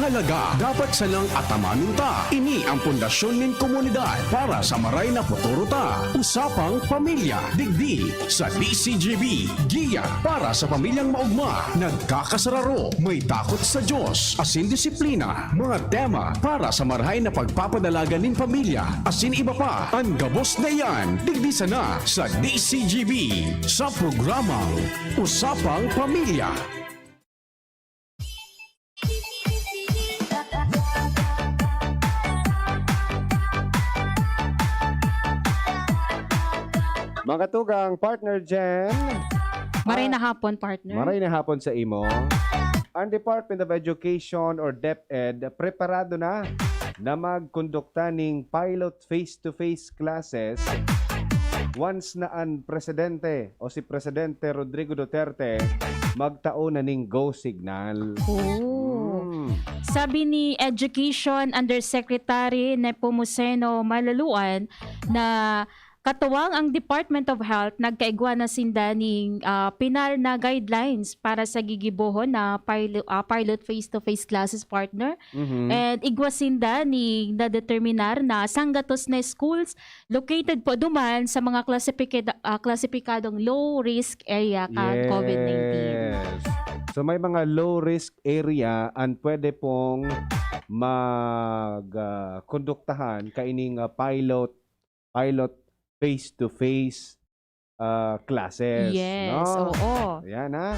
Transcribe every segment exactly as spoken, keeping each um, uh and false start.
Talaga, dapat sanang atamanon ta. Ini ang pundasyon nin komunidad para sa maray na futuro ta. Usapang Pamilya, digdi sa D C G B, Giya para sa Pamilyang Maugma. Nagkakasararo, may takot sa Diyos, asin disiplina. Mga tema para sa marahay na pagpapadalagan nin pamilya, asin iba pa. An gabos na iyan, digdi sana sa D C G B, sa programang Usapang Pamilya. Mga tugang, Partner Jen. Maray na hapon, partner. Maray na hapon sa imo. Ang Department of Education or DepEd preparado na na magkondukta ning pilot face-to-face classes once na an presidente o si Presidente Rodrigo Duterte magtao na ning go signal. Oh. Mm. Sabi ni Education Undersecretary Nepomuceno Malaluan na katuwang ang Department of Health, nagkaigwa na sinda ning, ah, pinal na guidelines para sa gigibohon na pilo-, ah, pilot face-to-face classes, partner. Mhm. And igwa sinda ning nadeterminar na sanggatos na schools located po duman sa mga klasipikid-, ah, klasipikadong low risk area kan COVID nineteen. Yes. So, may mga low risk area an pwede pong mag, ah, konduktahan kaining, ah, pilot, pilot face-to-face, ah, classes, Yes, no? oo. Ayan, ha?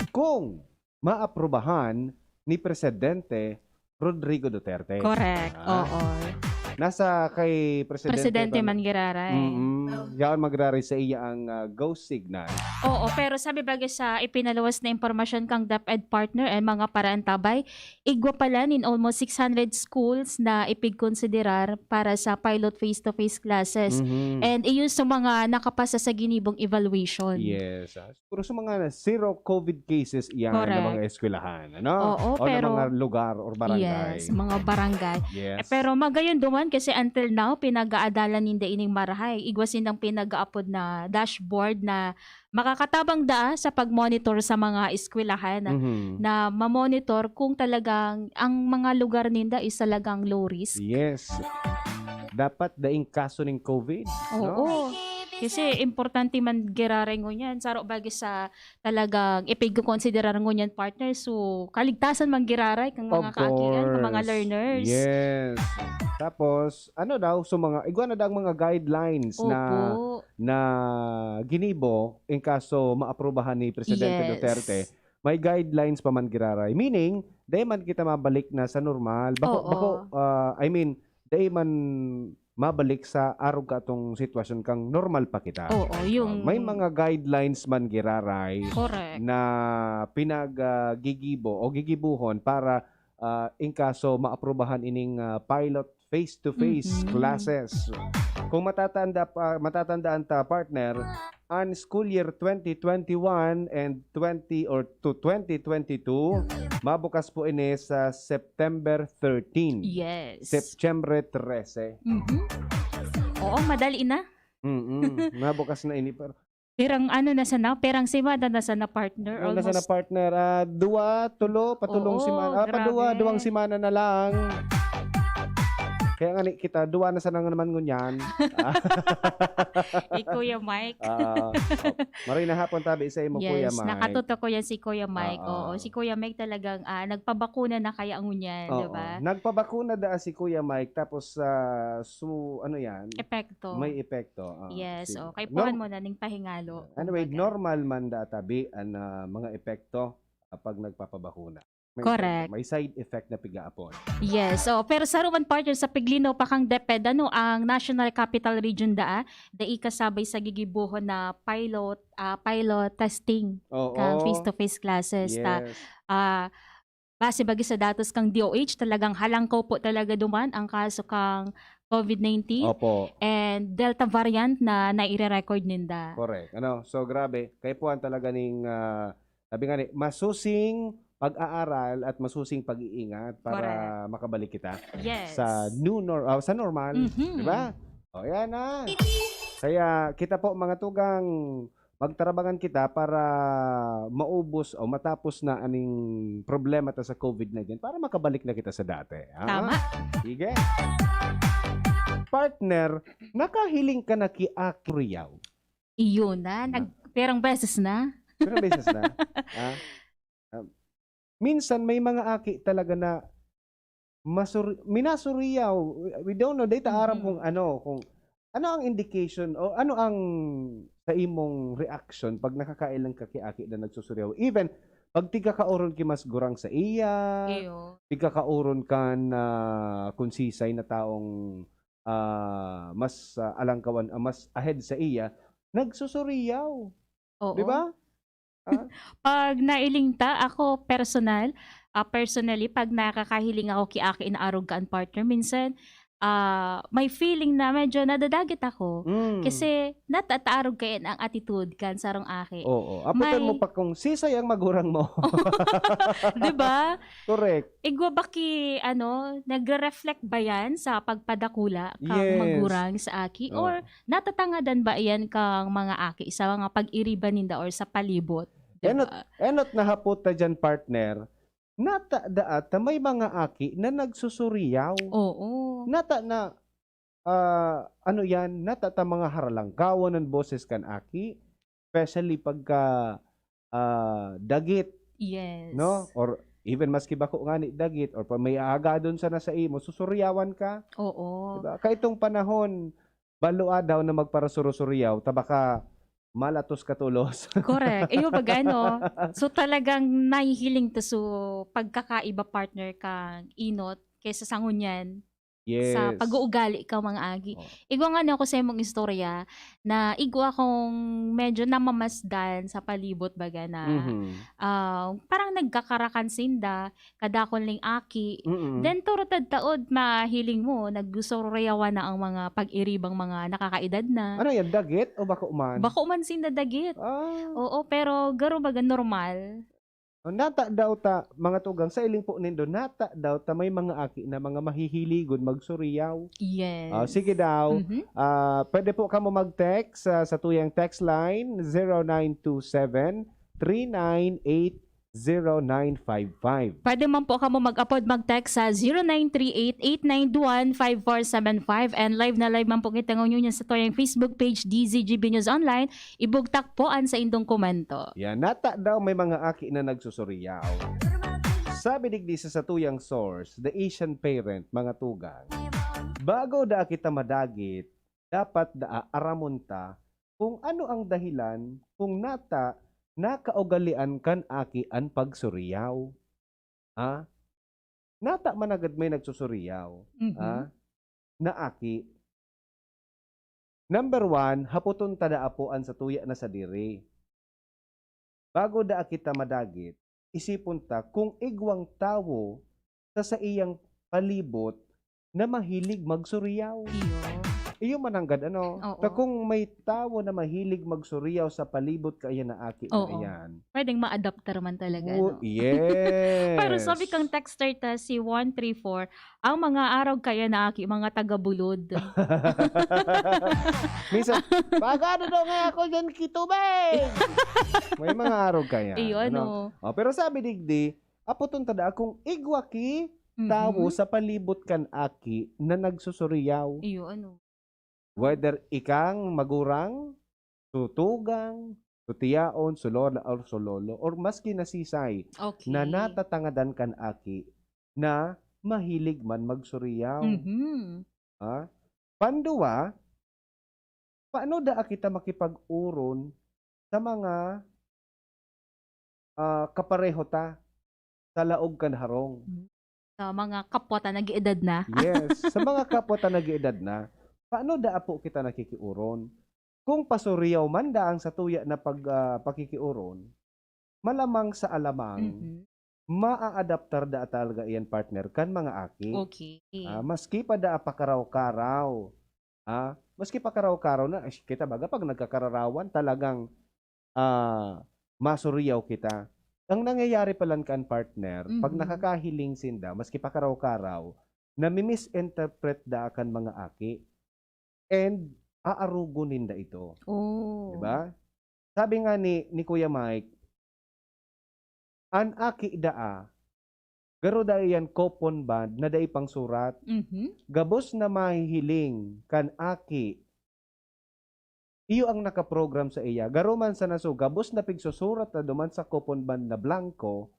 Kung maaprubahan ni Presidente Rodrigo Duterte. Correct, Ah. oo. Nasa kay Presidente Presidente pa man giraray. Mm-mm. Yaon magraray sa iya ang, ah, go signal. Oo, pero sabi baga sa ipinaluwas na impormasyon kang DepEd, partner, and mga paraantabay, igwa pala nin almost six hundred schools na ipigkonsiderar para sa pilot face-to-face classes. Mhm. And iyon sa mga nakapasa sa ginibong evaluation. Yes, ah. Pero sa mga zero COVID cases iyan na Correct. mga eskwelahan, ano? Oo, O na pero mga lugar or barangay. Yes, mga barangay. Yes. Eh, pero magayon duman kasi until now, pinag-aadalan ninda ining marahay. Igwa sindang pinag-aapod na dashboard na makakatabang daa sa pag-monitor sa mga eskwelahan na, Mhm. na ma-monitor kung talagang ang mga lugar ninda is talagang low risk. Yes. Dapat daing kaso ning COVID, no? Oo. Kasi importante man giraray ngunyan. Saro bagi sa talagang ipigkokonsiderar ngunyan, partner. So, kaligtasan man giraray kang mga Of kaakian, kang mga course. learners. Yes. Tapos, ano daw, so mga, igwa na daw ang mga guidelines na, Opo. na ginibo in kaso maaprubahan ni Presidente Yes. Duterte. May guidelines pa man giraray. Meaning, dai man kita mabalik na sa normal. Bako, Oo. bako, ah, I mean, dai man mabalik sa arog katong sitwasyon kang normal pa kita. Oo, Ah, yung may mga guidelines man giraray Correct. na pinag, ah, gigibo o gigibuhon para, ah, in kaso maaprubahan ining, ah, pilot face-to-face Mhm. classes. Kung matatanda pa, matatandaan ta, partner, an school year twenty twenty-one and twenty or to twenty twenty-two, mabukas po ini sa September thirteen. Yes. September trese. Mhm. Oo, madali na. Mm-mm. Mabukas na ini, pero Perang ano na sana, perang semana na sana, partner. Ano na sana, Almost partner? Ah, duwa, tulo, patulong Oo, semana. Ah, pa duwa, grabe. duwang semana na lang. Kaya nga ni kita, duwa na sana nga naman ngunyan. Ah. Eh, Kuya Mike. Ah, oh. Maray na hapon tabi sa imo, Kuya Yes, Mike. nakatutok ko yan si Kuya Mike. Oo. Oo, si Kuya Mike talagang, ah, nagpabakuna na kaya ngunyan, di Oo. ba? Nagpabakuna da si Kuya Mike, tapos, ah, su-, ano yan? Epekto. May epekto. Ah, Yes, sige. oh, kay Nor-, puhan mo na ning pahingalo. Anyway, Kumbaga. normal man da tabi an, ah, mga epekto kapag nagpapabakuna. May Correct. side, may side effect na pigaapon. Yes, oh, pero saro man, partner, sa piglinaw pa kang DepEd, ano, ang National Capital Region daa, dai kasabay sa gigibohon na pilot, ah, pilot testing Oo. kang face-to-face classes. Ta, Yes. ah, base bagi sa datos kang D O H, talagang halangkaw po talaga duman ang kaso kang COVID nineteen Opo. and Delta variant na naire-record ninda. Correct. Ano, so grabe, kaipuhan talaga ning, ah, sabi nga ni, masusing pag-aaral at masusing pag-iingat para Correct. makabalik kita Yes. sa new nor-, ah, sa normal, Mhm. di ba? O, yan na. Kaya kita po, mga tugang, magtarabangan kita para maubos o matapos na aning problema ta sa covid nineteen para makabalik na kita sa dati, ha? Tama. Sige. Partner, nakahiling ka na ki Aki Riyaw? Iyon na. Nag, perang beses na. Pero beses na. Ha? Um, minsan may mga aki talaga na masur minasuriyaw. We, we don't know. Dahil ta aram Mhm. kung ano, kung ano ang indication o ano ang sa imong reaction pag nakakailang ka ki aki na nagsusuriyaw. Even pag tigkakauron ki mas gurang sa iya, Iyo. tigkakauron ka na kung sisay na taong ah, mas ah, alangkawan, ah, mas ahead sa iya, nagsusuriyaw. Oo. Di ba? Ah, Pag nailing ta, ako personal, ah, personally, pag nakakahiling ako ki aki na arog kan partner, minsan ah, may feeling na medyo nadadagit ako. mm. Kasi natataarog kayan ang attitude kan sarong aki. Oo. Aputan mo May- pa kung sisay ang magurang mo. Di ba? Correct. Igwa ba ki, ano, nagre-reflect ba yan sa pagpadakula kang Yes. magurang sa aki? Oo. Or natatangadan ba yan kang mga aki sa mga pag-iriba ninda or sa palibot? Di Enot, ba? enot na hapot ta dyan, partner. Nata daat na may mga aki na nagsusuriyaw. Oo. Nata na, ah, ano yan, nata ta mga haralangkawan ang boses kan aki, especially pagka ah, dagit, Yes. no? Or even maski bako ngani dagit, or pa may aagadon sana sa imo, susuriyawan ka. Oo. Diba? Kaitong panahon, balo adaw na magparasuro-suriyaw, ta baka malatos ka tolos. Correct. Iyo, pag ano, so talagang nahihiling ta, so pagkakaiba, partner, kang inot kaysa sa ngunyan, Yes. sa pag-uugali ka, mga aki. Oh. Igwa nga niya ako sa imong istorya na igwa akong medyo namamasdan sa palibot, baga na Mhm. ah, parang nagkakarakan sinda, kadakon ning aki. Mm-mm. Then, toro tadtaod, mahiling mo, nagsusuriyawan na ang mga pag-iribang mga nakakaedad na. Ano yan? Dagit o bako man? Bako man sinda dagit. Ah. Oo, pero garo baga normal. Nata daw ta, mga tugang, sa iling po nindo, nata daw ta may mga aki na mga mahihiligon magsuriyaw. Yes. Ah, sige daw. Mhm. Ah, pwede po kamo mag-text sa, sa tuyang text line, zero nine two seven, three nine eight, zero nine five five. Pwede man po kamo mag-apod, mag-text sa zero nine three eight, eight nine one, five four seven five. And live na live man po kita ngayon sa tuyang Facebook page, D Z G B News Online. Ibugtak po an saindong komento. Yan, nata daw may mga aki na nagsusuriyaw. Sabi digdi sa satuyang source, The Asian Parent, mga tugang, bago da kita madagit, dapat da aramon ta kung ano ang dahilan kung nata nakaugalian kan aki an pagsuriyaw. Ha? Nata managad may nagsusuriyaw. Mhm. Ha? Na aki. Number one, hapoton ta daa po an satuya na sadiri. Bago daa kita madagit, isipon ta kung igwang tawo sa saiyang palibot na mahilig magsuriyaw. Iyo. Iyo mananggad, ano? Oo. Ta kung may tawo na mahilig magsuriyaw sa palibot kaiyan na aki na Oo. iyan. Pwedeng ma-adapt ta man talaga, Oh, no? yes. Pero sabi kang texter ta, si one three four, ang mga arog kaya na aki, mga taga-Bulod. Minsan, "Pagano daw nga ako dyan kitubig?" May mga arog kaya. Iyo, ano? Oh, pero sabi digdi, apoton ta daa kung igwa ki tawo Mhm. sa palibot kan aki na nagsusuriyaw. Iyo, ano? Whether ikang magurang, tutugang, tutiyaon, sulola, or sulolo, or maski nasisay Okay. na natatangadan kan aki na mahilig man magsuriyaw. Mhm. Ha? Panduwa, paano daa kita makipag-oron sa mga, ah, kapareho ta sa laog kan harong? Sa mga kapwa ta nag-eedad na. Yes, sa mga kapwa ta nag-eedad na, paano daa po kita nakikioron? Kung pasuriyaw man daa ang satuya na pag, ah, pakikioron, malamang sa alamang, Mhm. maaadaptar daa talaga iyan, partner, kan mga aki. Okay. Ah, maski pa daa pakaraw-karaw. Ah, maski pakaraw-karaw na, eh, kita baga pag nagkakararawan, talagang, ah, masuriyaw kita. Ang nangyayari palan kan partner, pag Mhm. nakakahiling sinda, maski pakaraw-karaw, nami-misinterpret daa kan mga aki. And aarugon ninda ito. Oh. Di ba? Sabi nga ni, ni Kuya Mike, an aki daa, garo daa iyan coupon bond na dai pangsurat. Mhm. Gabos na mahihiling kan aki, iyo ang nakaprogram sa iya. Garo man sana so, gabos na pigsusurat na duman sa coupon bond na blanco,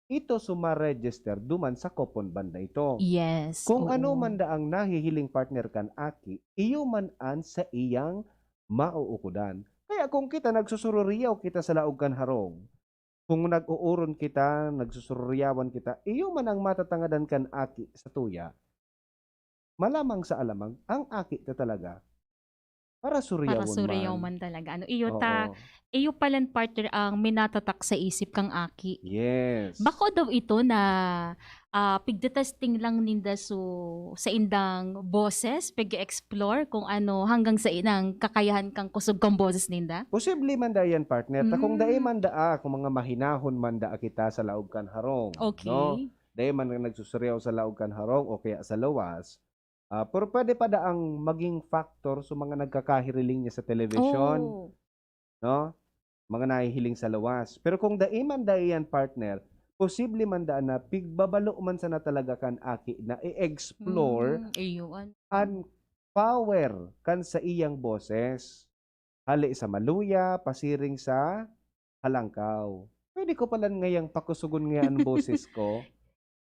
ito sumaregister duman sa coupon bond na ito. Yes, Kung ano oo. man daang nahihiling partner kan aki, iyo man an sa iyang mauukodan. Kaya kung kita nagsusururiyaw kita sa laog kan harong, kung nag-ooron kita, nagsusururiyawan kita, iyo man ang matatangadan kan aki sa tuya, malamang sa alamang, ang aki ta talaga para Para suriyawon suriyaw man. man talaga. Ano, iyo ta, Oo. iyo palan partner ang minatatak sa isip kang aki. Yes. Bako daw ito na, ah, pigtetesting lang ninda so, sa indang boses, pag-explore kung ano hanggang sa inang kakayahan kang kusog kang boses ninda? Posible man da yan, partner. Ta kung dai Mm. man daa, kung mga mahinahon man daa kita sa laog kan harong, Okay. no? Dai man nagsusuriyaw sa laog kan harong o kaya sa lawas, ah, pero pwede pa daang maging factor sa mga nagkakahiriling niya sa telebisyon, Oh. no? Mga nahihiling sa lawas. Pero kung dai man dai yan, partner, posible man daan na pigbabalo man sana talaga kan aki na i-explore Mm, iyo, an- an power kan saiyang boses. Hali sa maluya, pasiring sa halangkaw. Pwede ko palan ngayang pakusugon ngaya an boses ko?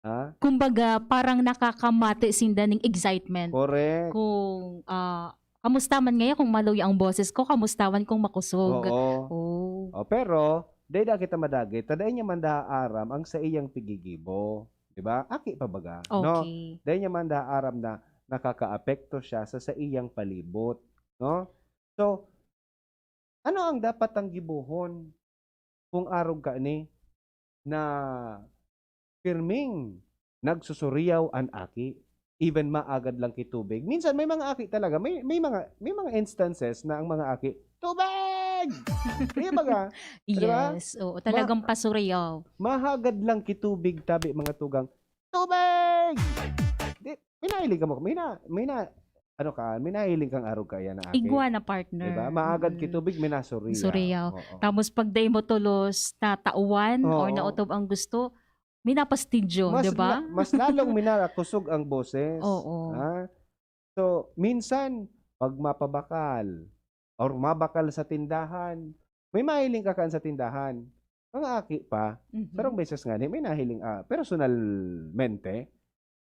Ha? Kumbaga, parang nakakamate sinda ning excitement. Correct. Kung, ah, kamusta man ngaya kung maluya ang boses ko, kamusta man kung makusog? Oo. Oh. Oh, pero, dai da kita madagit, ta dai niya man da aram ang saiyang pigigibo. Di ba? Aki pa baga, no? Okay. Dai niya man da aram na nakakaapekto siya sa saiyang palibot, no? So, ano ang dapat tang gibohon kung arog kaini na pirming nagsusuriyaw an aki, even maagad lang ki tubig? Minsan may mga aki talaga, may, may mga, may mga instances na ang mga aki, "Tubig!" Kaya baga, di ba? Yes, oo, Ma- talagang pasuriyaw. Mahagad lang ki tubig, tabi mga tugang, "Tubig!" Di, may nahiling ka mo, may na, may na, ano ka, may nahiling kang arog kaya na aki? Igwa na, partner. Di ba? Maagad Mm. ki tubig, may nasuriyaw. Suriyaw. Oo. Tapos pag dai mo tolos natawan or Oo. naotob ang gusto, minapastidyo, Mas di ba? la-, mas lalong minakusog ang boses. Oo. Ha? So, minsan, pag mapabakal or mabakal sa tindahan, may mahiling ka kan sa tindahan. Mga aki pa, Mhm. sarong beses ngani, may nahiling, ah, personalmente,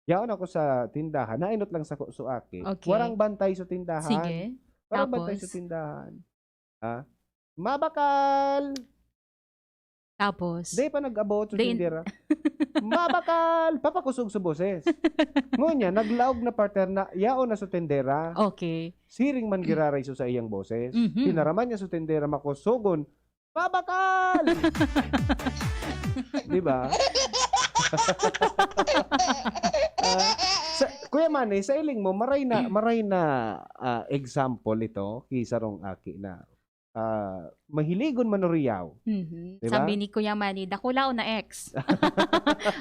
yaon ako sa tindahan, nainot lang sako so aki. Okay. Warang bantay sa tindahan. Sige. Warang bantay sa Tapos? tindahan. Ha? "Mabakal!" Tapos? Di pa nag-abot sa Di in- tindera. "Mabakal!" Papakusog sa boses. Ngunyan, naglaog na, partner, na yaon na sa tindera. Okay. Siring man giraray so saiyang boses. Mhm. Pinaraman niya sa tindera, makusogon, "Mabakal!" Di ba? Ah, sa, Kuya Manny, sa hiling mo, maray na, maray na, ah, example ito, ki sarong aki na, ah, mahiligon manuriyaw. Mhm. Di ba? Sabi ni Kuya Manny, "Dakulaon na ex."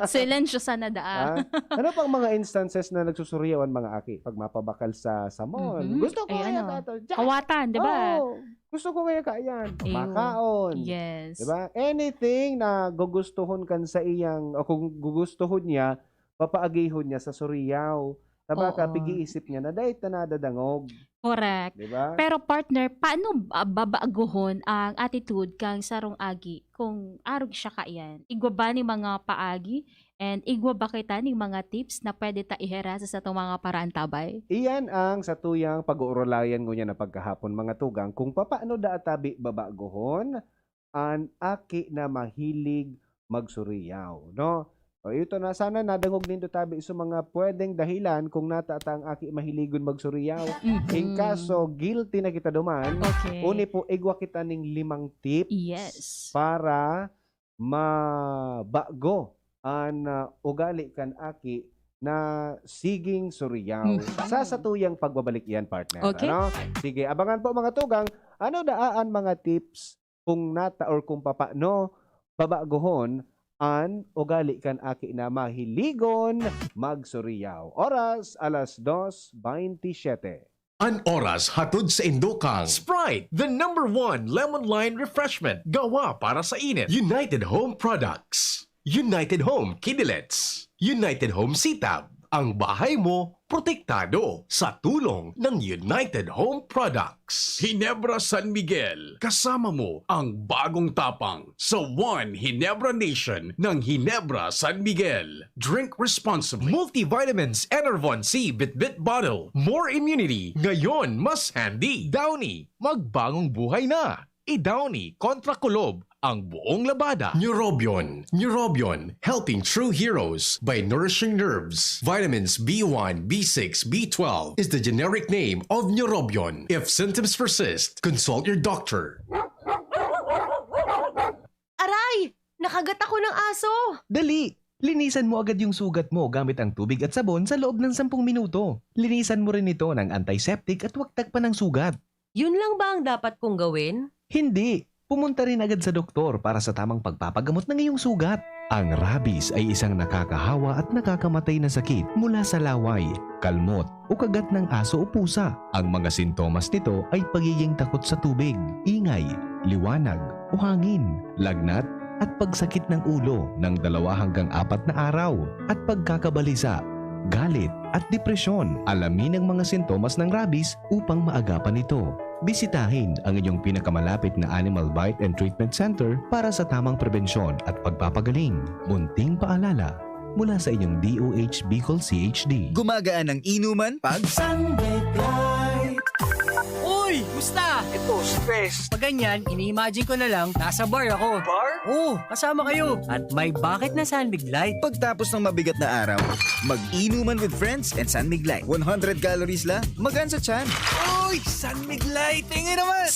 Silensyo sana daa. Ah? Ano pang mga instances na nagsusuriyaw an mga aki? Pag mapabakal sa, sa mall. Mhm. Gusto ko Ay, kaya ano? ka to. Diyan. Kawatan, di ba? Oo. Gusto ko kaya ka yan. Ayun. Makaon. Yes. Di ba? Anything na gugustuhon kan sa iyang, o kung gugustuhon niya, papaagihon niya sa suriyaw. Tabaka, Oo. pig-iisip niya na dahil ta nadadangog. Correct. Di ba? Pero partner, paano ba-, babaguhon ang attitude kang sarong aki kung arog siya kaiyan? Igwa ba ni mga paagi? And igwa ba kita ning mga tips na pwede ta ihiras sa satong mga paraantabay? Iyan ang satuyang pag-uurulayan ngunyan na pagkahapon, mga tugang, kung papaano daa tabi babaguhon an aki na mahilig magsuriyaw, no? O, ito na, sana nadangog nindo tabi sa mga pwedeng dahilan kung nata ta ang aki mahiligon magsuriyaw. Mhm. In kaso, guilty na kita duman, Okay. uni po, igwa kita ning limang tips Yes. para mabago an, ah, ugali kan aki na siging suriyaw Mhm. sa satuyang pagbabalik iyan, partner. Okay. Ano? Sige, abangan po, mga tugang. Ano daa an mga tips kung nata or kung papaano babagohon an ugali kan aki na mahiligon magsuriyaw? Oras, alas dos bentisiete. An oras hatod sa indokang Sprite, the number one lemon lime refreshment, gawa para sa init. United Home Products. United Home Kidilets. United Home Sitab. Ang bahay mo, protektado sa tulong ng United Home Products. Ginebra San Miguel, kasama mo ang bagong tapang sa One Ginebra Nation ng Ginebra San Miguel. Drink responsibly. Multivitamins Enervon C Bitbit Bottle. More immunity. Ngayon, mas handy. Downy, magbagong buhay na. I-Downy kontra kulob ang buong labada. Neurobion. Neurobion, helping true heroes by nourishing nerves. Vitamins B one, B six, B twelve is the generic name of Neurobion. If symptoms persist, consult your doctor. Aray! Nakagat ako ng aso! Dali! Linisan mo agad yung sugat mo gamit ang tubig at sabon sa loob ng sampung minuto. Linisan mo rin ito ng antiseptic at huwag tagpan ang sugat. Yun lang ba ang dapat kong gawin? Hindi! Pumunta rin agad sa doktor para sa tamang pagpapagamot ng iyong sugat. Ang rabies ay isang nakakahawa at nakakamatay na sakit mula sa laway, kalmot, o kagat ng aso o pusa. Ang mga sintomas nito ay pagiging takot sa tubig, ingay, liwanag, o hangin, lagnat, at pagsakit ng ulo ng dalawa hanggang apat na araw, at pagkakabalisa, galit, at depresyon. Alamin ang mga sintomas ng rabies upang maagapan ito. Bisitahin ang inyong pinakamalapit na Animal Bite and Treatment Center para sa tamang prebensyon at pagpapagaling. Munting paalala mula sa inyong D O H Bicol C H D. Gumagaan ang inuman pag Sunday Light. Uy! Musta? Ito, stress. Pag ganyan, ini-imagine ko na lang, nasa bar ako. Bar? Oo, kasama kayo. At may bakit na San Mig Light. Pagtapos ng mabigat na araw, mag-inuman with friends and San Mig Light. one hundred calories lang, magaan sa tiyan. Uy! San Mig Light! Tingin naman!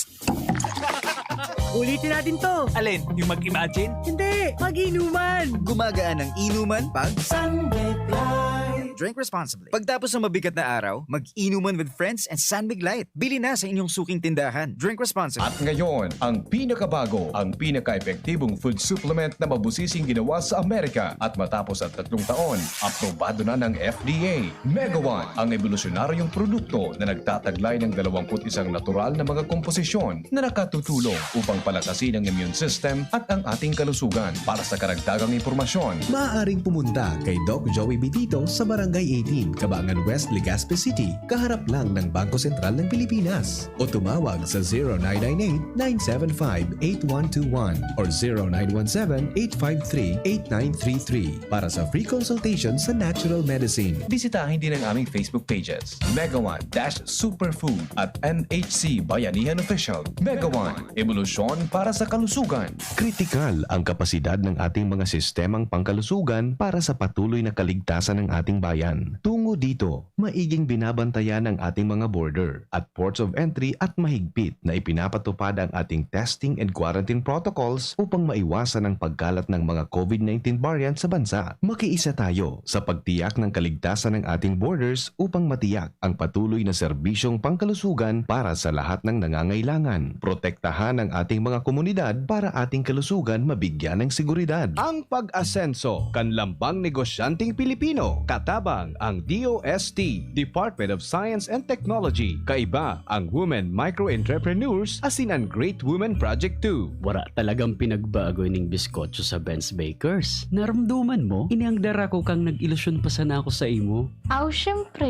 Ulitin natin to. Alin? Yung mag-imagine? Hindi, mag-inuman. Gumagaan ang inuman pag Sunday Light. Drink responsibly. Pagtapos ng mabigat na araw, mag-inuman with friends and San Mig Light. Bili na sa inyong suking tindahan. Drink responsibly. At ngayon, ang pinakabago, ang pinaka-epektibong food supplement na mabusising ginawa sa Amerika at matapos ang tatlong taon, aprobado na ng F D A. Megawan, ang ebolusyonaryong produkto na nagtataglay ng dalawampu't isang natural na mga komposisyon na nakatutulong upang palakasin ang immune system at ang ating kalusugan. Para sa karagdagang impormasyon, Maaaring pumunta kay Doc Joey Bitito sa Barangay eighteen, Kabangan West, Legazpi City, kaharap lang ng Bangko Sentral ng Pilipinas. O tumawag sa zero nine nine eight, nine seven five, eight one two one or zero nine one seven, eight five three, eight nine three three para sa free consultation sa natural medicine. Bisitahin din ang aming Facebook pages, Megawan dash Superfood at N H C Bayanihan Official. Megawan, ebolusyon para sa kalusugan. Kritikal ang kapasidad ng ating mga sistemang pangkalusugan para sa patuloy na kaligtasan ng ating bayan. Tungo dito, maiging binabantayan ang ating mga border at ports of entry at mahigpit na ipinapatupad ang ating testing and quarantine protocols upang maiwasan ang pagkalat ng mga COVID nineteen variant sa bansa. Makiisa tayo sa pagtiyak ng kaligtasan ng ating borders upang matiyak ang patuloy na serbisyong pangkalusugan para sa lahat ng nangangailangan. Protektahan ang ating mga komunidad para ating kalusugan mabigyan ng seguridad. Ang pag-asenso kan Lambang Negosyanteng Pilipino, katabang ang D O S T, Department of Science and Technology. Kaiba ang Women Micro Entrepreneurs asin an Great Women Project two. Wara talagang pinagbago ining biskotso sa Ben's Bakers. Naramdaman mo? Ini ang dara ko kang nag-ilusyon pa sana ako sa imo. Aw, syempre.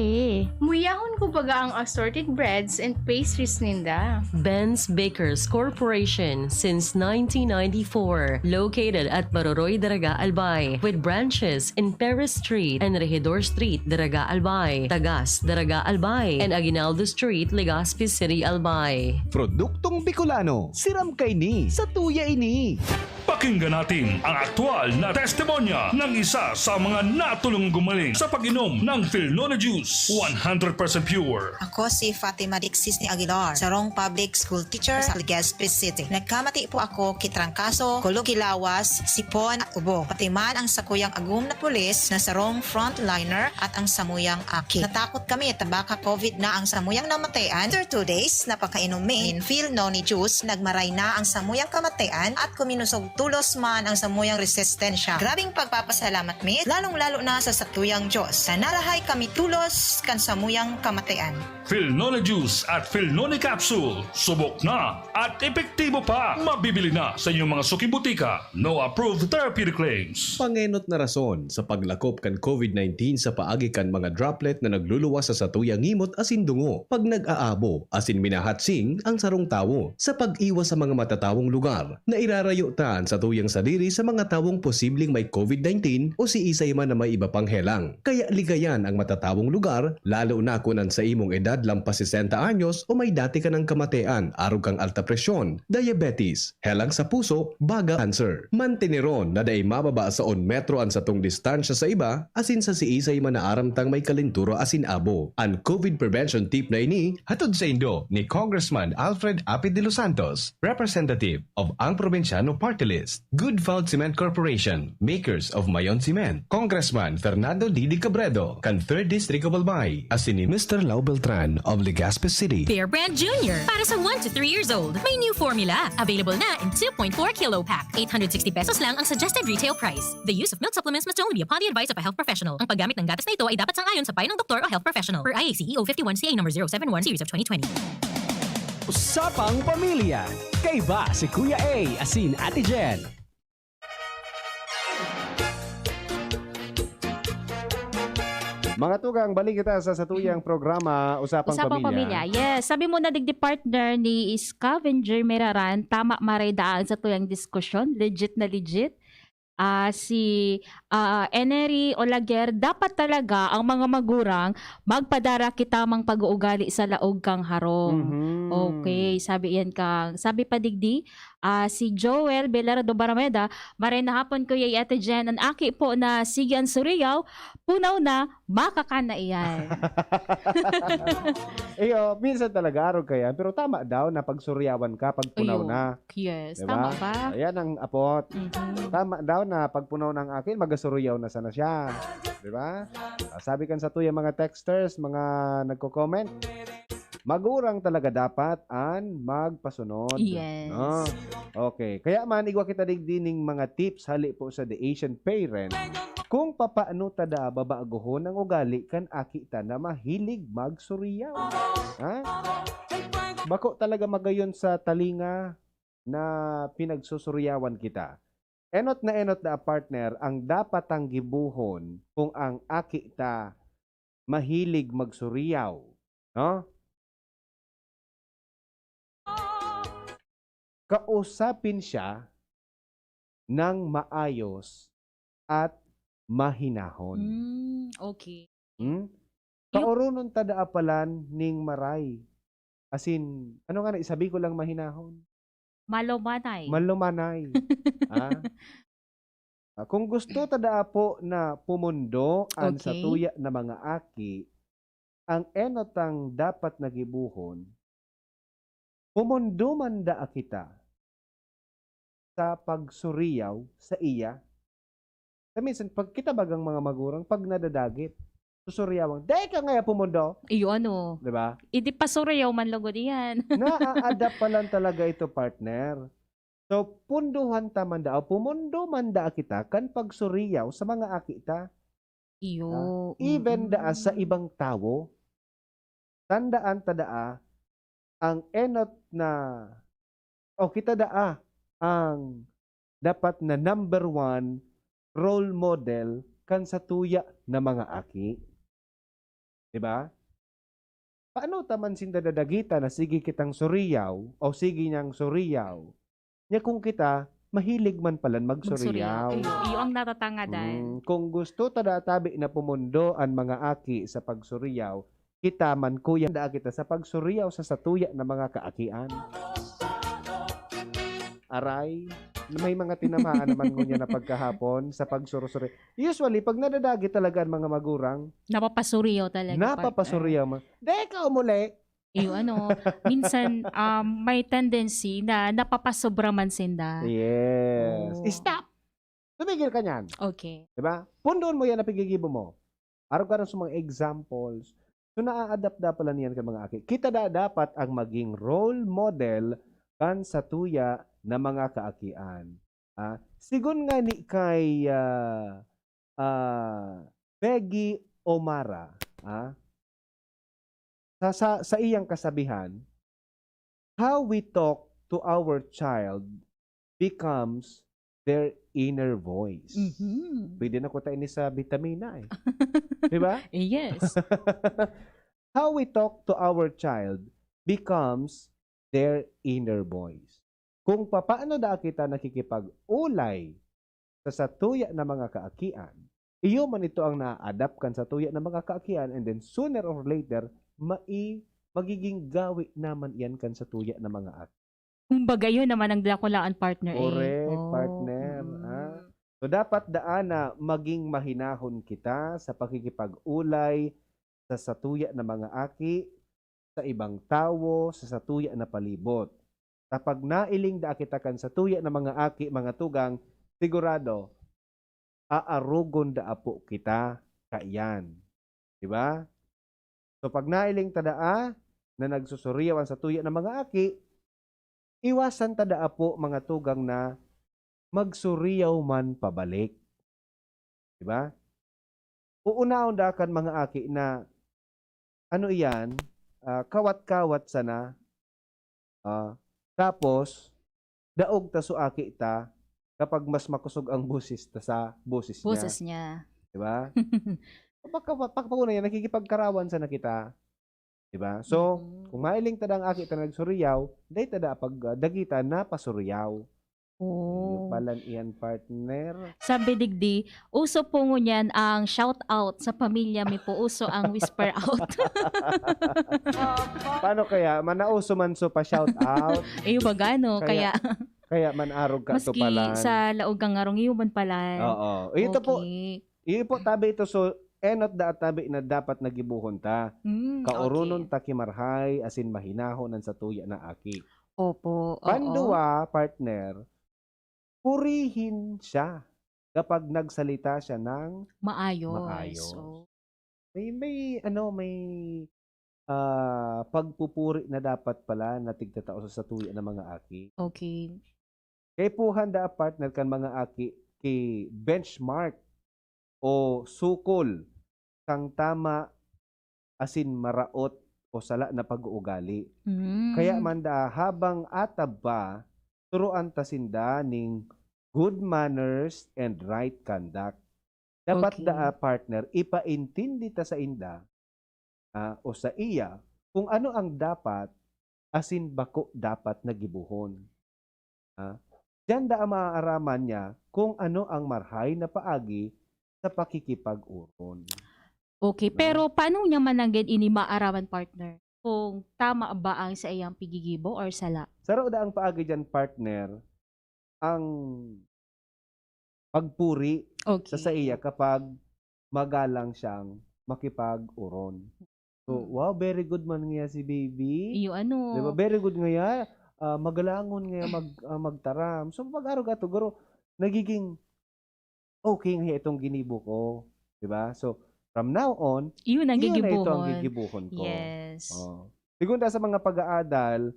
Muyahon ko baga ang assorted breads and pastries ninda. Ben's Bakers Corporation since nineteen ninety-four, located at Baroroy, Daraga, Albay, with branches in Perez Street and Regidor Street, Daraga, Albay, Tagas, Daraga, Albay, and Aguinaldo Street, Legazpi City, Albay. Produktong Bicolano, siram kaini, satuya ini. Pakinggan natin ang aktual na testimonya ng isa sa mga natulong gumaling sa pag-inom ng Filnone Juice, one hundred percent pure. Ako si Fatima Dixis ni Aguilar, sarong public school teacher sa Legazpi City. Nagkamati po ako ki trangkaso, kulog ki lawas, sipon at ubo. Pati man ang sakuyang agom na pulis na sarong frontliner at ang samuyang aki. Natakot kami ta baka COVID na ang samuyang namatayan. After two days na pagkainom mi nin Filnone Juice, nagmaray na ang samuyang kamatayan at kuminusog Los man ang samuyang resistensya. Grabing pagpapasalamat mi, lalong-lalo na sa satuyang Diyos, na narahay kami tulos kan samuyang kamatayan. Filnone Juice at Filnone Capsule, subok na at epektibo pa. Mabibili na sa inyong mga suking botika. No approved therapeutic claims. Pangenot na rason sa paglakop kan COVID nineteen sa paagi kan mga droplet na nagluluwas sa satuyang ngimot asin dungo pag nag-aabo asin minahatsing ang sarong tawo. Sa pag-iwas sa mga matatawong lugar, nairarayo ta an satuyang sadiri sa mga tawong posibleng may COVID nineteen o siisay man na may iba pang helang. Kaya ligayan ang matatawong lugar, lalo na kun an saimong edad lampas sesenta anyos o may dati ka ng kamatean, arog kang alta presyon, diabetes, helang sa puso, baga cancer. Manteneron na dai mababa sa un metro an satong distansya sa iba, asin sa siisay man na aram tang may kalentura asin abo. An COVID prevention tip na ini, hatod saindo ni Congressman Alfred Apid de los Santos, representative of Ang Probinsyano Party List, Good Found Cement Corporation, makers of Mayon Cement, Congressman Fernando Didi Cabredo, kan Third District of Albay, asin ni Mister Lau Beltran of Legazpi City. Bear Brand Junior, para sa one to three years old. May new formula. Available na in two point four kilo pack. Eight hundred sixty pesos lang ang suggested retail price. The use of milk supplements must only be upon the advice of a health professional. Ang paggamit ng gatas na ito ay dapat sang-ayon sa payo ng doktor o health professional. Per I A C E O fifty-one C A number zero seven one series of twenty twenty. Usapang Pamilya. Kaiba si Kuya A asin Ate Jen. Mga tugang, balik kita sa satuyang programa, Usapang Usapang Pamilya. Pamilya. Yes. Sabi mo na digdi, partner, ni Scavenger Meraran, tama, maray daa ang satuyang diskusyon. Legit na legit. Ah, si, ah, Enery Olaguer, dapat talaga ang mga magurang magpadara ki tamang pag-uugali sa laog kan harong. Mhm. Okay, sabi yan kang, sabi pa digdi, ah, si Joel Belardo Barameda, "Maray na hapon, Kuya Ate Jen. An aki po na sige an suriyaw, punaw na, makakan na iyan." Iyo, minsan talaga, arog ka yan. Pero tama daw na pagsuryawan ka pag punaw Ayun. na. Yes, Diba? tama ba? Ayan ang apot. Mhm. Tama daw na pag punaw na ang aki, magasuriyaw na sana siya. Diba? Ah, sabi kan satuyang mga texters, mga nagko-comment, magurang talaga dapat an magpasunod. Yes. No? Okay. Kaya man, igwa kita digdi ning mga tips hali po sa The Asian Parent kung papaano ta daa babagohon ang ugali kan aki ta na mahilig magsuriyaw. Ha? Bako talaga magayon sa talinga na pinagsusuriyawan kita. Enot na enot na, partner, ang dapat tang gibohon kung ang aki ta mahilig magsuriyaw, no? Kausapin siya ng maayos at mahinahon. Hmm, okay. Hmm? Yung Paoronon ta daa palan ning maray. As in, ano nga na, isabi ko lang mahinahon? Malumanay. Malumanay. Ah? Ah, kung gusto ta daa po na pumundo an Okay. satuya na mga aki, ang enot tang dapat na gibohon, pumundo man daa kita sa pagsuriyaw saiya. Sa minsan, pag kita bagang mga magurang, pag nadadagit, susuriyawan, "Dai ka ngaya pumundo!" Iyo, ano? Di ba? Idi pasuriyaw man lugod iyan. Naa-adapt pa lang talaga ito, partner. So, punduhan ta man daa, pumundo man daa kita kan pagsuriyaw sa mga aki ta. Iyo. Ah, even daa sa Mm. ibang tawo, tandaan ta daa, ang enot na, o kita daa, ang dapat na number one role model kan satuya na mga aki. Di ba? Paano ta man sinda dadagitan na sige kitang suriyaw o sige niyang suriyaw? Nya kung kita, mahilig man palan Magsuriyaw. magsuriyaw. Iyo, iyo ang natatangadan. Mm, kung gusto ta daa tabi na pumundo an mga aki sa pagsuriyaw, kita man, kuya, daa kita sa pagsuriyaw sa satuya na mga kaakian. Aray, may mga tinamaan naman ngunyan na pagkahapon sa pagsurusuri. Usually, pag nadadagit talaga ang mga magurang, Napapasuriyaw talaga, partner. napapasuriyaw man. "Di ka umuli!" Iyo, ano, minsan, um, may tendency na napapasobra man sinda. Yes. Oo. Stop! Tumigil ka niyan. Okay. Di ba? Pundoon mo yan na pigigibo mo. Arog ka rin sa mga examples. So, naa-adapt dapat lang yan ka mga aki. Kita da dapat ang maging role model kan satuya na mga kaakian. Ah, sigon nga ni kay, ah, ah, Peggy O'Mara, ah, sa, sa, sa iyang kasabihan, "How we talk to our child becomes their inner voice." Mhm. Pwede na kuta ini sa bitamina eh. Di ba? Yes. "How we talk to our child becomes their inner voice." Kung papaano daa kita nakikipag-ulay sa satuya na mga kaakian, iyo man ito ang naa-adapt kan satuya na mga kaakian, and then sooner or later, mai-, magiging gawi naman iyan kan satuya na mga aki. Kumbaga, yun naman ang dakulaan, partner, eh. Correct, Oh. partner, Mm. ah. So, dapat daan na maging mahinahon kita sa pakikipag-ulay sa satuya na mga aki, sa ibang tawo, sa satuya na palibot. Kapag nailing daa kita kan satuya na mga aki, mga tugang, sigurado, aarogon daa po kita kaiyan. Di ba? So, pag nailing ta daa na nagsusuriyaw an satuya na mga aki, iwasan ta daa po, mga tugang, na magsuriyaw man pabalik. Di ba? Uunaon daa kan mga aki na, ano iyan, ah, kawat-kawat sana. Ah, tapos, daog ta so aki ta kapag mas makosog ang boses ta sa boses niya. Boses niya. Di ba? Pagka-, pag-, pag-una yan, nakikipagkarawan sana kita. Di ba? So, Mm. kung mailing ta daa an aki ta nagsuriyaw, dai ta daa pag, ah, dagitan na pasuriyaw. Oh. Iyo palan iyan, partner. Sabi digdi, uso po ngunyan ang shout out sa pamilya mi po, uso ang whisper out. Paano kaya? Manauso man so pa shout out. Iyo baga, no? Kaya, Kaya, kaya man arog ka to maski palan. Sa laog kang ngarong iyo man palan. Oo. Ito po, Okay. iyo po, tabi ito, so, enot daa tabi na dapat na gibohon ta. Mm, Kaoronon okay. ta ki marhay, asin mahinahon an satuya na aki. Opo, oo. Panduwa, partner, purihin siya kapag nagsalita siya ng Maayos. maayos. Oh. May, may, ano, may, ah, pagpupuri na dapat pala na tigtatao sa satuya na mga aki. Okay. Kaipuhan daa, partner, kan mga aki ki benchmark o sukol kan tama asin maraot o sala na pag-uugali. Mm. Kaya man daa, habang atab pa, turoan ta sinda ning good manners and right conduct. Dapat Okay. daa, partner, ipaintindi ta sainda, ah, o saiya kung ano ang dapat asin bako dapat na gibohon. Ah, diyan daa maaaraman niya kung ano ang marhay na paagi sa pakikipag-oron. Okay, Diba? pero paano niya man nanggad ini maaraman, partner? Kung tama ba ang saiyang pigigibo or sala? Saro daang paagi diyan, partner, ang pagpuri sa Okay. saiya kapag magalang siyang makipag-oron. So, Hmm. wow, very good man ngaya si baby. Iyo, ano? Di ba? Very good ngaya, ah, magalangon ngaya mag-, ah, magtaram. So, pag-arog ato, garo, nagiging okay ngaya itong ginibo ko. Di ba? So, from now on, Iyo na ang iyo na ito ang gigibohon. gigibohon ko. Yes. Oh. Segunda sa mga pag-aadal,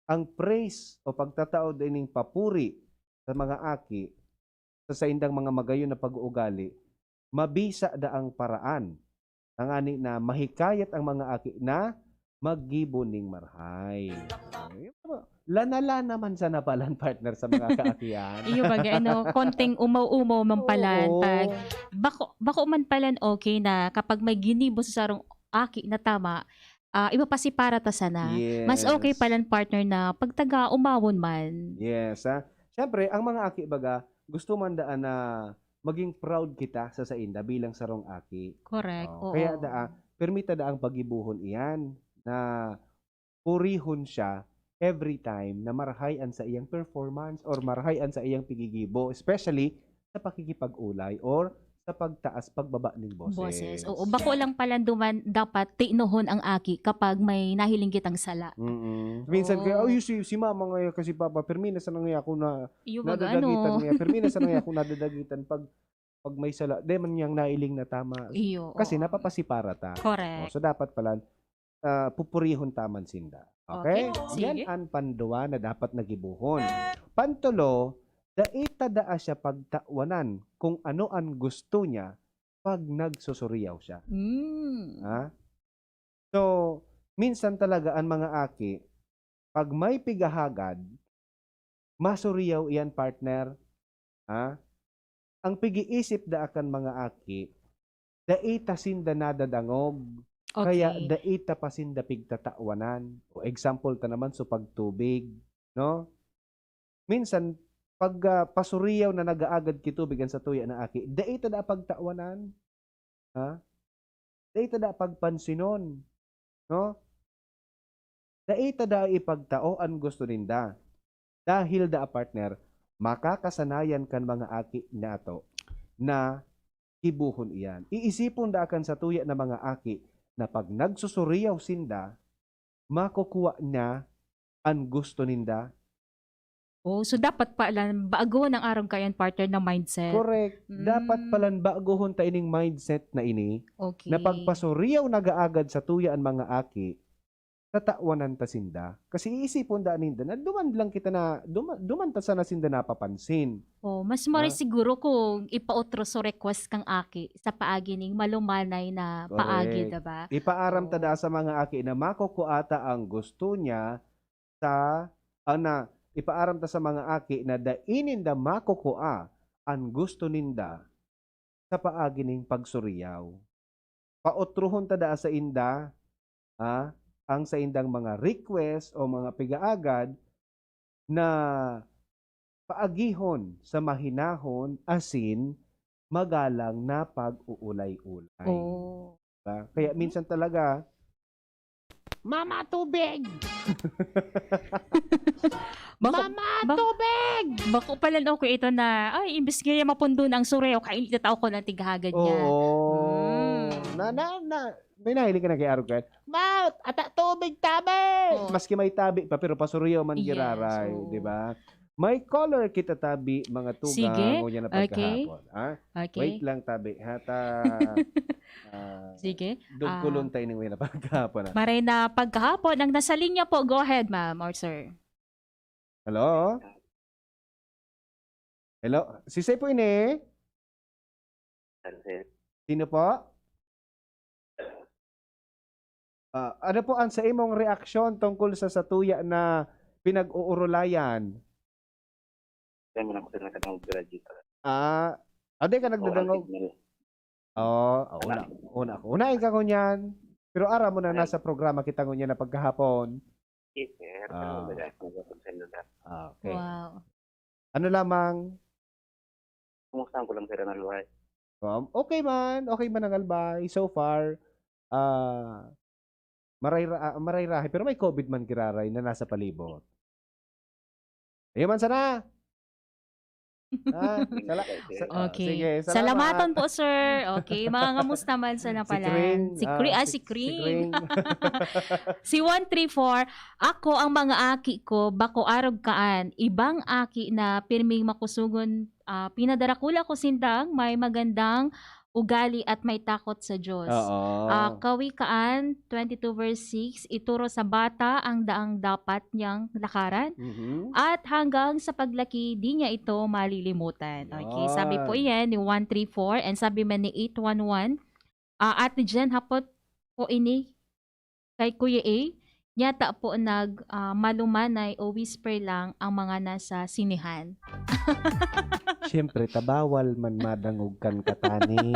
ang praise o pagtatao dining papuri sa mga aki, sa saindang mga magayon na pag-uugali, mabisa daang paraan, tangani na mahikayat ang mga aki na maggibo ning marhay. Ayun po. Lana-lana man sana palan, partner, sa mga kaakian. Iyo baga, ano, konting umaw-umaw man palan. Oo. Pag bako, bako man palan, okay na kapag may ginibo sa sarong aki na tama, ah, ipapasipara ta sana. Mas okay Yes. palan, partner, na pagtaga umawon man. Yes, ah. Siyempre, ang mga aki baga, gusto man daan na maging proud kita sa sainda bilang sarong aki. Correct, Oh, oo. kaya daa, permita daang pagibohon iyan na purihon siya every time na marhay an saiyang performance or marhay an saiyang pigigibo, especially sa pakikipag-ulay or sa pagtaas, pagbaba ning boses. Boses. Oo, bako lang palan duman dapat tinohon ang aki kapag may nahiling kitang sala. Mm-mm. Minsan Oo. kaya, "Ay, si, si mama ngaya kasi papa, pirmi na sana ngaya ako na Iyo, baga, nadadagitan ano? ngaya, pirmi na sana ngaya ako nadadagitan pag, pag may sala." Di man niyang nailing na tama. Iyo, Kasi oo. napapasipara ta. Correct. Oh, so, dapat palan, ah, pupurihon ta man sinda. Okay? Okay, Yan sige. an panduwa na dapat na gibohon. Pantulo, dai ta daa siya pagtawanan kung ano an gusto niya pag nagsusuriyaw siya. Mm. Ha? So, minsan talaga an mga aki, pag may pigahagad, masuriyaw iyan, partner. Ha? Ang pig-iisip daa kan mga aki, dai ta sinda nadadangog, kaya Okay. dai ta pa sinda pigtatawanan. O example ta naman, so pagtubig, no? Minsan, pag ah, pasuriyaw na nag-aagad ki tubig an satuya na aki, dai ta daa pagtawanan. Ha? Dai ta daa pagpansinon, no? Dai ta daa ipagtao an gusto ninda. Dahil daa, partner, makakasanayan kan mga aki nato na gibohon iyan. Iisipon daa kan satuya na mga aki na pag nagsusuriyaw sinda, makukuha niya an gusto ninda. Oh, so dapat pala baguhon ang arog kayan, partner, na mindset. Correct. Dapat Mm. palan baguhon ta ining mindset na ini, Okay. na pagpasuriyaw nag-aagad satuya an mga aki, tatawanan ta sinda. Kasi iisipon daa ninda na duman lang kita na, duma-, duman ta sana sinda napapansin. Oh, mas Ha? maray siguro kung ipautro so request kang aki sa paagi ning malumanay na paagi, Correct. Diba? Ipaaram ta Oo. daa sa mga aki na makukua ta ang gusto niya sa, ah, na, ipaaram ta sa mga aki na dai ninda makukua an gusto ninda sa paagi ning pagsuriyaw. Paotrohon ta daa sainda, ah, ang saindang mga request o mga pigaagad na paagihon sa mahinahon asin magalang na pag-uulay-ulay. Oh. Diba? Kaya Mhm. minsan talaga, "Mama, tubig!" Bako, "Mama, bak-, tubig!" bako palan okay ito na, ay, imbis nga yan mapundo na ang suriyaw, kain ito tao ko ng tighagad niya. Oo. Mm. Na, na, na, may nahiling ka na kay Arog Kaya? "Ma, ata tubig, tabi!" Oo. Maski may tabi pa, pero pasuriyaw man Yes, giraray, oo. Di ba? May caller kita, tabi, mga tugang, Sige. ngunyan na Okay. pagkahapon. Ha? Okay. Wait lang, tabi. Ha? Ta, ah, Sige. dugkulon Ah, tayo ning wala pagkahapon, ha? Maray na pagkahapon. Ang nasa linya po, go ahead, ma'am or sir. Hello? Hello? Si po ini? Ano, sir? Sino po? Ah, ano po ang sa imong reaksyon tungkol sa satuya na pinag-uurulayan? Kaya mo lang, sir, nakatangog graduate. Ah, ade ka Oo, nagdadangog? ang signal. Oo, oh, una, Wala. Una ako. Unahin ka ngunyan. Pero aram mo na Ay. Nasa programa kita ngunyan na paghahapon. Yes, sir. Ah. Pero wala akong pagsalita. Ah, okay. Wow. Ano lamang? Kumusta ko lang, sir, ang alway? Um, okay man. Okay man ang albay. So far, ah, maray ra-, ah, maray rahay. Pero may COVID man giraray na nasa palibot. Ayun man sana. Ah, sala-, sa-, Okay. sige, Salamaton salamat. po, sir. Okay, mga kamusta man sa Si napalan? Kring, Si ah, Kri-, ah, si, si si Kring. Kring. Si one three four, "Ako ang mga aki ko, bako arog kaan, ibang aki na pirming makusugon, ah, pinadarakula ko sindang may magandang ugali at may takot sa Diyos." Oo. Ah, Kawikaan twenty-two verse six, "Ituro sa bata ang daang dapat niyang lakaran, Mhm. at hanggang sa paglaki, di niya ito malilimutan." Okay, sabi po Yan. Yan ni one three four, and sabi man ni eight one one, ah, Ate Jen, hapot po ini kay Kuya A, nyata po nag, ah, malumanay o whisper lang ang mga nasa sinehan. Siyempre, ta bawal man madangog kan kataning.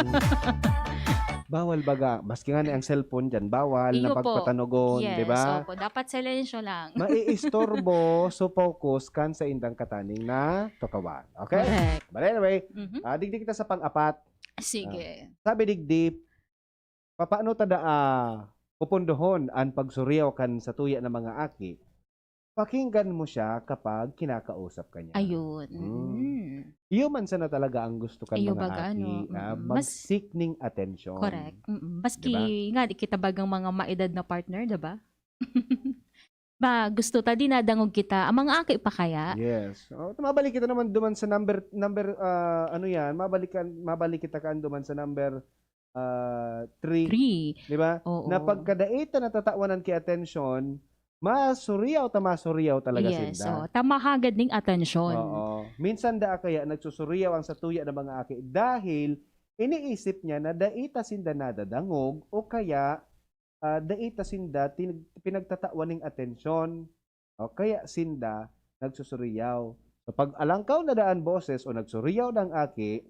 Bawal baga, maski nga ni ang cellphone dyan, bawal na Iyo po. pagpatanogon, di Yes, ba? Opo. Dapat silensyo lang. Maiistorbo, so focus kan sa indang kataning na tukawan. Okay? Correct. But anyway, Mhm. ah, digdi kita sa pang-apat. Sige. Sabi digdi, papaano ta daa pupundohon an pagsuriyaw kan satuya na mga aki? Pakinggan mo siya kapag kinakausap ka niya. Ayun. Mm. Mm. Iyo man sana talaga ang gusto kan Iyo mga baga, aki ano, na mm, mas mag-seek ning atensyon. Correct. Mm-mm. Di ba? Maski nga, di kita bagang mga maedad na partner, di ba? Ba, gusto ta, dinadangog kita. Ang mga aki pa kaya? Yes. Oh, mabalik kita naman duman sa number, number, ah, ano yan, mabalik, ka, mabalik kita kaan duman sa number ah, three. Three. Di ba? Oo. Na pagkadait na natatawanan ki atensyon, masuriyaw ta masuriyaw talaga Yes, sinda. oh, ta mahagad ning atensyon. Oo. Minsan daa kaya nagsusuriyaw ang satuya na mga aki dahil iniisip niya na dai ta sinda nadadangog o kaya, ah, dai ta sinda tin-, pinagtatawan ning atensyon o kaya sinda nagsusuriyaw. So, pag alangkaw na daan boses o nagsuriyaw na ang aki,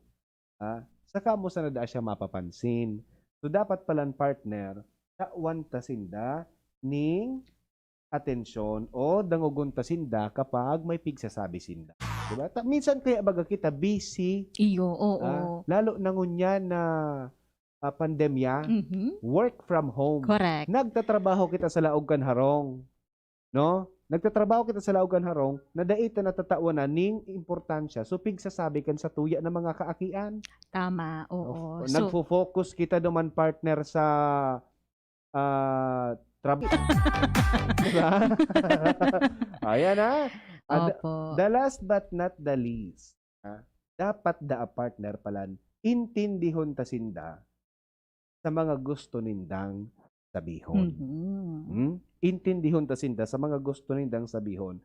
ah, saka mo sana daa siya mapapansin. So, dapat palan partner, tawan ta sinda ning atensyon o dangogon ta sinda kapag may pigsasabi sinda. Diba? Ta-, minsan kaya baga kita busy, Iyo, oo. ah, lalo na ngunyan na, ah, pandemya, Mhm. work from home. Correct. Nagtatrabaho kita sa laog kan harong. No? Nagtatrabaho kita sa laog kan harong na dai ta natatawan na ning importansya. So, pigsasabi kan satuya na mga kaakian. Tama, oo. O, So, nagfo-focus kita duman partner sa, ah, trab-, diba? Ayan na. Ah, the, opo. the last but not the least, ha? Dapat daa partner palan, intindihon ta sinda sa mga gusto nindang sabihon. Mhm. Hmm? Intindihon ta sinda sa mga gusto nindang sabihon.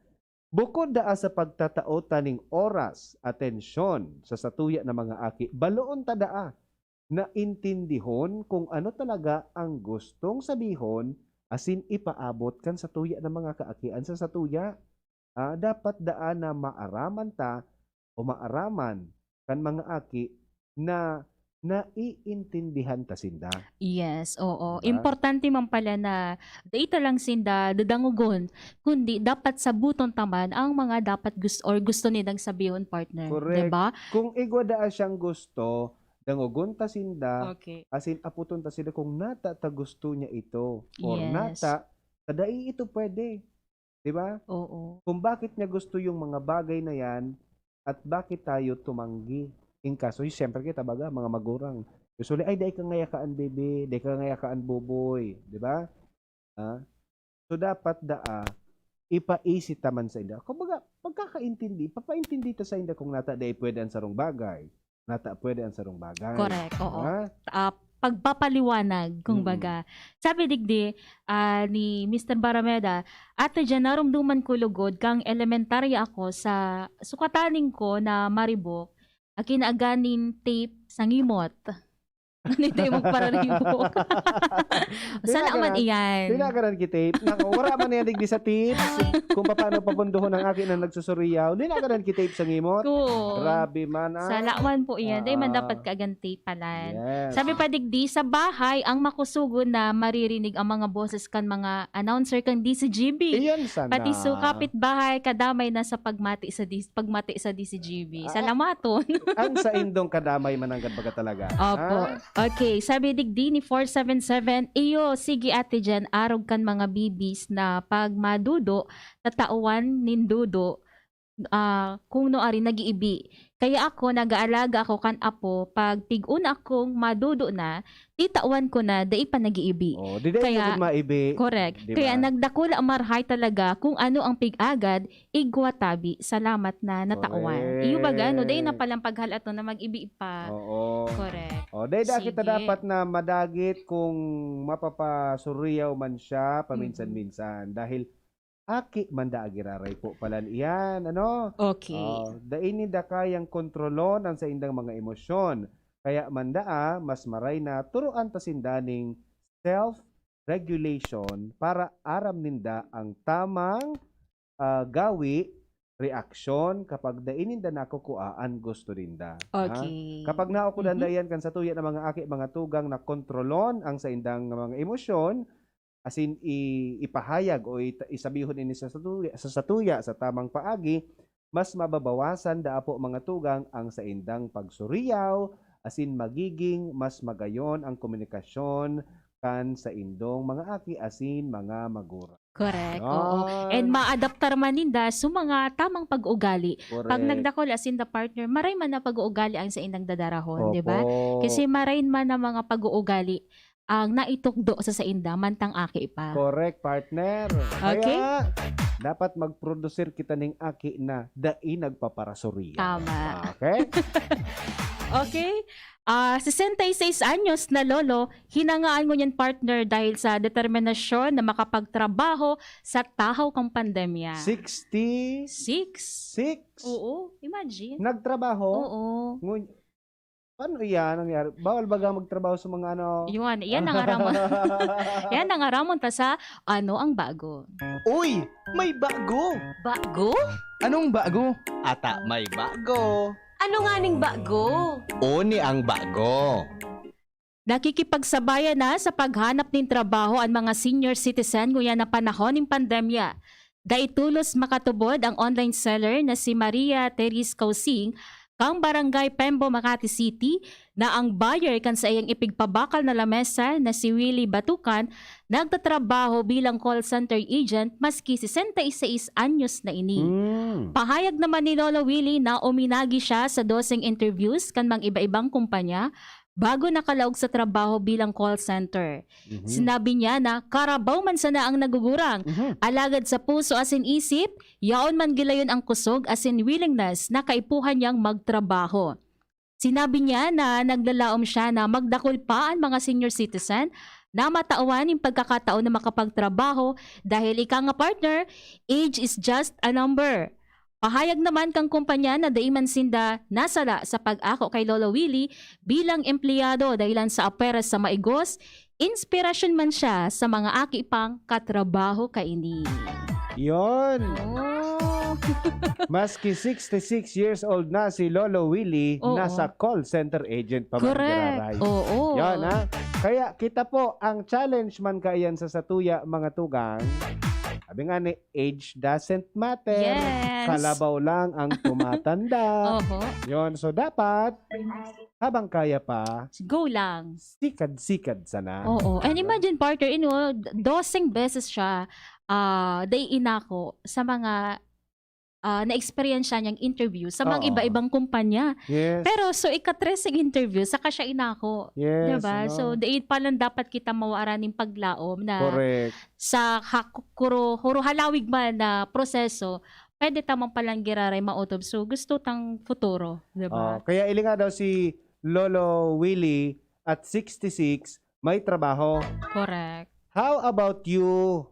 Bukod daa sa pagtatao ta ning oras, atensyon sa satuya na mga aki, baloon ta daa na intindihon kung ano talaga ang gustong sabihon asin ipaabot kan satuya na mga kaakian sa satuya. Ah, dapat daa na maaraman ta o maaraman kan mga aki na naiintindihan ta sinda. Yes, oo. Diba? Importante man pala na dai ta lang sinda dadangogon, kundi dapat sabuton ta man ang mga dapat gus-, or gusto nindang sabihon, partner. Correct. Diba? Kung igwa daa siyang gusto, dangogon ta sinda, Okay. asin aputon ta sinda kung nata ta gusto niya ito or Yes. nata ta dai ito pwede. Diba? Oo. Kung bakit niya gusto yung mga bagay na yan at bakit tayo tumanggi. In kaso, siyempre kita baga, mga magurang. Usually, "Ay, dai ka ngayakaan, baby. Dai ka ngayakaan, buboy." Diba? Ha? So, dapat daa, ipaisi ta man sa inda. Kumbaga, pagkakaintindi, papaintindi ta sa inda kung nata dai pwede ang sarong bagay. Nata pwede ang sarong bagay. Correct, oo. Ha? Ah, pagpapaliwanag, Mm. kumbaga. Sabi digdi, ah, ni Mister Barameda, "Ate Jan, narumduman ko lugod kang elementarya ako sa sukataning ko na maribok, akin aganin tape sa ngimot." Ano ito yung magpararibok? Di Sana na man ganun. Iyan. Di na ganun ki tape. Nako, wala man yan digdi sa tips. Kung paano papunduhon ang aki na nagsusuriyaw. Di na ganun ki tape sa ngimot. Ko. Grabe man, ah. Sala man po iyan. Dahil man Ah. dapat kagan tape palan. Yes. Sabi pa digdi, sa bahay, ang makusugon na maririnig ang mga boses kan mga announcer kan D C G B. Iyon sana. Pati su kapitbahay, kadamay na sa pagmati sa dis-, pagmati sa D C G B. Ah. Salamaton. Ang saindong kadamay mananggad baga talaga. Opo. Ha? Okay, sabi digdi ni four seven seven, "Iyo, sige Ate Jan, arog kan mga bibis na pag madudo, tatawan nin dudo, ah, kung no ari nag-iibi. Kaya ako, nag-aalaga ako kan apo, pag tig-una akong madudo na, titawan ko na, dai pa nag-iibi." Oh, di dai Kaya, na maibi. Correct. Di Kaya ba? nagdakula marahay talaga kung ano ang pig-agad, igwa tabi, salamat na natawan. Correct. Iyo baga, no? Dai na palang paghalaton na mag-ibi pa. Oo. Correct. Oh, dai da kita Sige. dapat na madagit kung mapapasuriyaw man siya paminsan-minsan. Dahil aki man da giraray po palan iyan, ano? Okay. Oh, dai ninda kayang kontrolon ang saindang mga emosyon. Kaya man daa, mas maray na turuan ta sinda ning self-regulation para aram ninda ang tamang, ah, gawi, reaksyon kapag dai ninda nakukua an gusto ninda. Ha? Okay. Kapag naokodan Mhm. da iyan kan satuya na mga aki, mga tugang na kontrolon ang saindang mga emosyon, asin i-, ipahayag o ita-, isabihon ini sa satuya, sa satuya, sa tamang paagi, mas mababawasan da apo mga tugang ang saindang pagsuriyaw, asin magiging mas magayon ang komunikasyon kan saindong mga aki asin mga magurang. Correct, Yan. oo. And maadaptar man ninda sa mga tamang pag-uugali. Pag Correct. nagdakula sinda, partner, maray man na pag-uugali ang saindang dadarahon, di ba? Opo. Kasi maray man na mga pag-uugali ang naitukdo sa sainda, mantang aki pa. Correct, partner. Okay. Kaya, dapat mag-producer kita ning aki na dai nagpaparasuriya. Tama. Okay? Okay? Ah, sesenta y seis anyos na lolo, hinangaan ngunyan, partner, dahil sa determinasyon na makapagtrabaho sa tahaw kan pandemya. Sixty? Six? Six? Oo, imagine. Nagtrabaho? Oo. Ngun-, paano iyan nangyari? Bawal baga magtrabaho sa mga ano? Yun, yan ang aramon. Yan ang aramon ta sa Ano ang Bago. Uy! May bago! Bago? Anong bago? Ata may bago. Ano nga ning bago? Oni ang bago. Nakikipagsabayan na sa paghanap nin trabaho an mga senior citizen ngunyan na panahon nin pandemya. Dai tolos makatubod ang online seller na si Maria Therese Causing, kan Barangay Pembo, Makati City, na ang buyer kan saiyang ipigpabakal na lamesa na si Willie Batukan, nagtatrabaho bilang call center agent maski sesenta y seis anyos na ini. Hmm. Pahayag naman ni Lolo Willie na uminagi siya sa doseng interviews kan mga iba-ibang kumpanya bago nakalaog sa trabaho bilang call center. Mhm. Sinabi niya na karabaw man sana ang nagugurang, Mhm. alagad sa puso asin isip, yaon man gilayon ang kusog asin willingness na kaipuhan niyang magtrabaho. Sinabi niya na naglalaom siya na magdakul pa an mga senior citizen na matawan nin pagkakataon na makapagtrabaho dahil ika nga, partner, age is just a number. Pahayag naman kan kumpanya na dai man sinda nasala sa pag-ako kay Lolo Willie bilang empleyado dahilan sa apwera sa maigos, inspirasyon man siya sa mga aki pang katrabaho kaini. Yon. Oh. Maski sixty-six years old na si Lolo Willie, Oo. nasa call center agent pa man, Correct. Giraray. Oo. Yan, ha? Kaya kita po, ang challenge man kaiyan sa satuya, mga tugang, sabi nga ni, age doesn't matter. Yes. Kalabaw lang ang tumatanda. Oho. Yon. So, dapat, habang kaya pa, Go lang. sikad-sikad sana. Oo. And Diba? imagine, partner, you know, d-, doseng beses siya, ah, dai inako sa mga, ah, na-eksperyensya niyang interview sa mga Oo. iba-ibang kumpanya. Yes. Pero, so, ikatreseng interview, saka siya inako. Yes, Diba? ano? So, dai pa lang dapat kita mawaran ning paglaom na Correct. sa ha-, kuro-, huro-halawig man na proseso, pwede ta man palang giraray maotob. So, gusto tang futuro, di ba? Oh, kaya ili nga daw si Lolo Willie at sixty-six, may trabaho. Correct. How about you?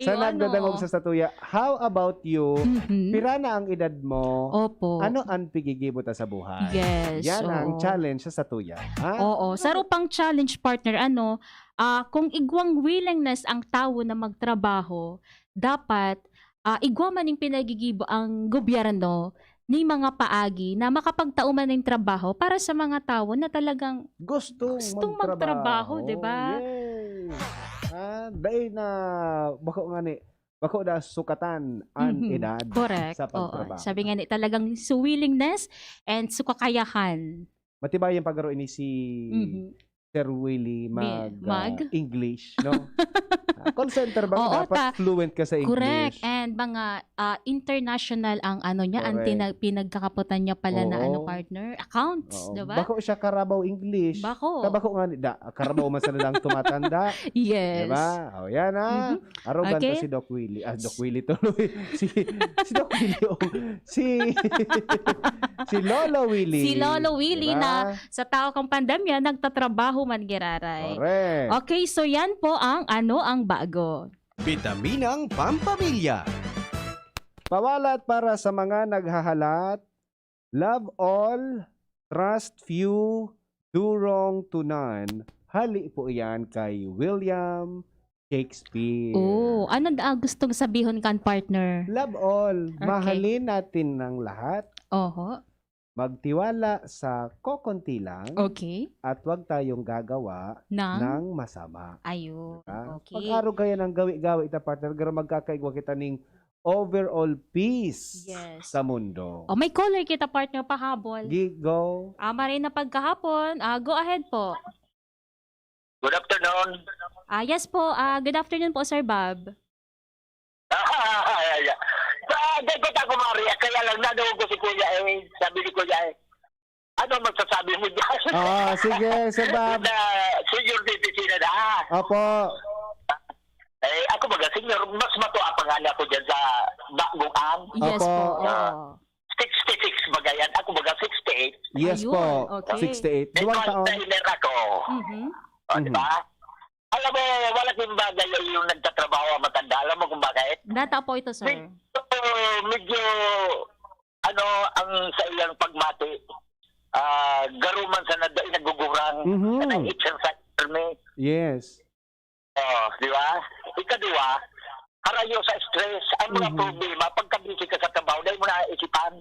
Sa Iyo, nagdadangog ano? sa satuya, how about you? Mhm. Pira na ang edad mo? Opo. Ano ang pigigibo ta sa buhay? Yes, Yan ang oo. challenge sa satuya. Ha? Oo. Saro pang challenge, partner, ano, ah, kung igwang willingness ang tawo na magtrabaho, dapat, ah, igwa man ning pinagigibo ang gobyerno ning mga paagi na makapagtao man ning trabaho para sa mga tawo na talagang Gustong gustong magtrabaho, magtrabaho. di ba? Yes. Ah, dai na, bako nga ni, bako na sukatan an Mhm. edad Correct. sa Oo. pagtrabaho. Sabi nga ni, talagang su-, willingness and su kakayahan. Matibay ang pagaro ini si Mhm. Sir Willie Mi-, mag, ah, mag? English, no? Ah, call center ba Oo, dapat ta-, fluent ka sa correct. English? And mga, ah, international ang ano niya, ang Correct. tina-, pinagkakapotan niya pala na ano, Oo. partner, accounts, Oo. di ba? Bako siya karabaw English. Bako. Ta bako nga ni, da, karabaw man sana lang tumatanda. Yes. Di ba? O, yan, ah. Mhm. Arogan Okay. to si Doc Willie. Ah, Doc Willie tuloy. Si, si Doc Willie, oh. Si, si Lolo Willie. Si Lolo Willie Diba? na sa tahaw kan pandemya, nagtatrabaho man giraray. Correct. Okay, so yan po ang Ano ang Bago. Bitaminang Pampamilya. Pawalat para sa mga naghahalat, love all, trust few, do wrong to none. Hali po iyan kay William Shakespeare. Oh, ano da-, gustong sabihon kan, partner? Love all. Okay. Mahalin natin ng lahat. Oho. Magtiwala sa kokonti lang. Okay. At wag tayong gagawa Ng? ng masama. Ayun. Diba? Okay. Pag-arog kaya ng gawi-gawi ta, partner, pero magkakaigwa kita ning overall peace Yes. sa mundo. Oh, may caller kita, partner, pahabol. Gi-, go. Ah, maray na pagkahapon. Ah, go ahead po. Good afternoon. Ah, yes po. Ah, good afternoon po, Sir Bob. Ay, ay, ay. Sa, di ko ta, kumari, kaya lang nadungog ko si Kuya eh. Sabi ni Kuya eh, "Ano masasabi mo dyan?" Oo, sige, Sir Bob. Na senior citizen na. Opo. Eh, ako baga, senior, mas matua pa nga ako dyan sa bagong ang. Yes Opo. po, oo. sixty-six ba Gayan ako, baga sixty-eight. Yes Ayun, po. Okay. sixty-eight. May Duwang taon. Alzheimer ako. Mhm. O, di ba? Alam mo, wala kang bagay yung nagtatrabaho ang matanda. Alam mo kung bakit? Data po ito, sir. Medyo, medyo, ano, ang sa iyang pagmati, ah, garuman sa nadai nagugurang, Mhm. sa nai-exercise permit. Yes. Oh, di ba? Ikaduwa, harayo sa stress. Ang mga Mhm. problema, pagka busy ka sa trabaho, dahil mo naisipan.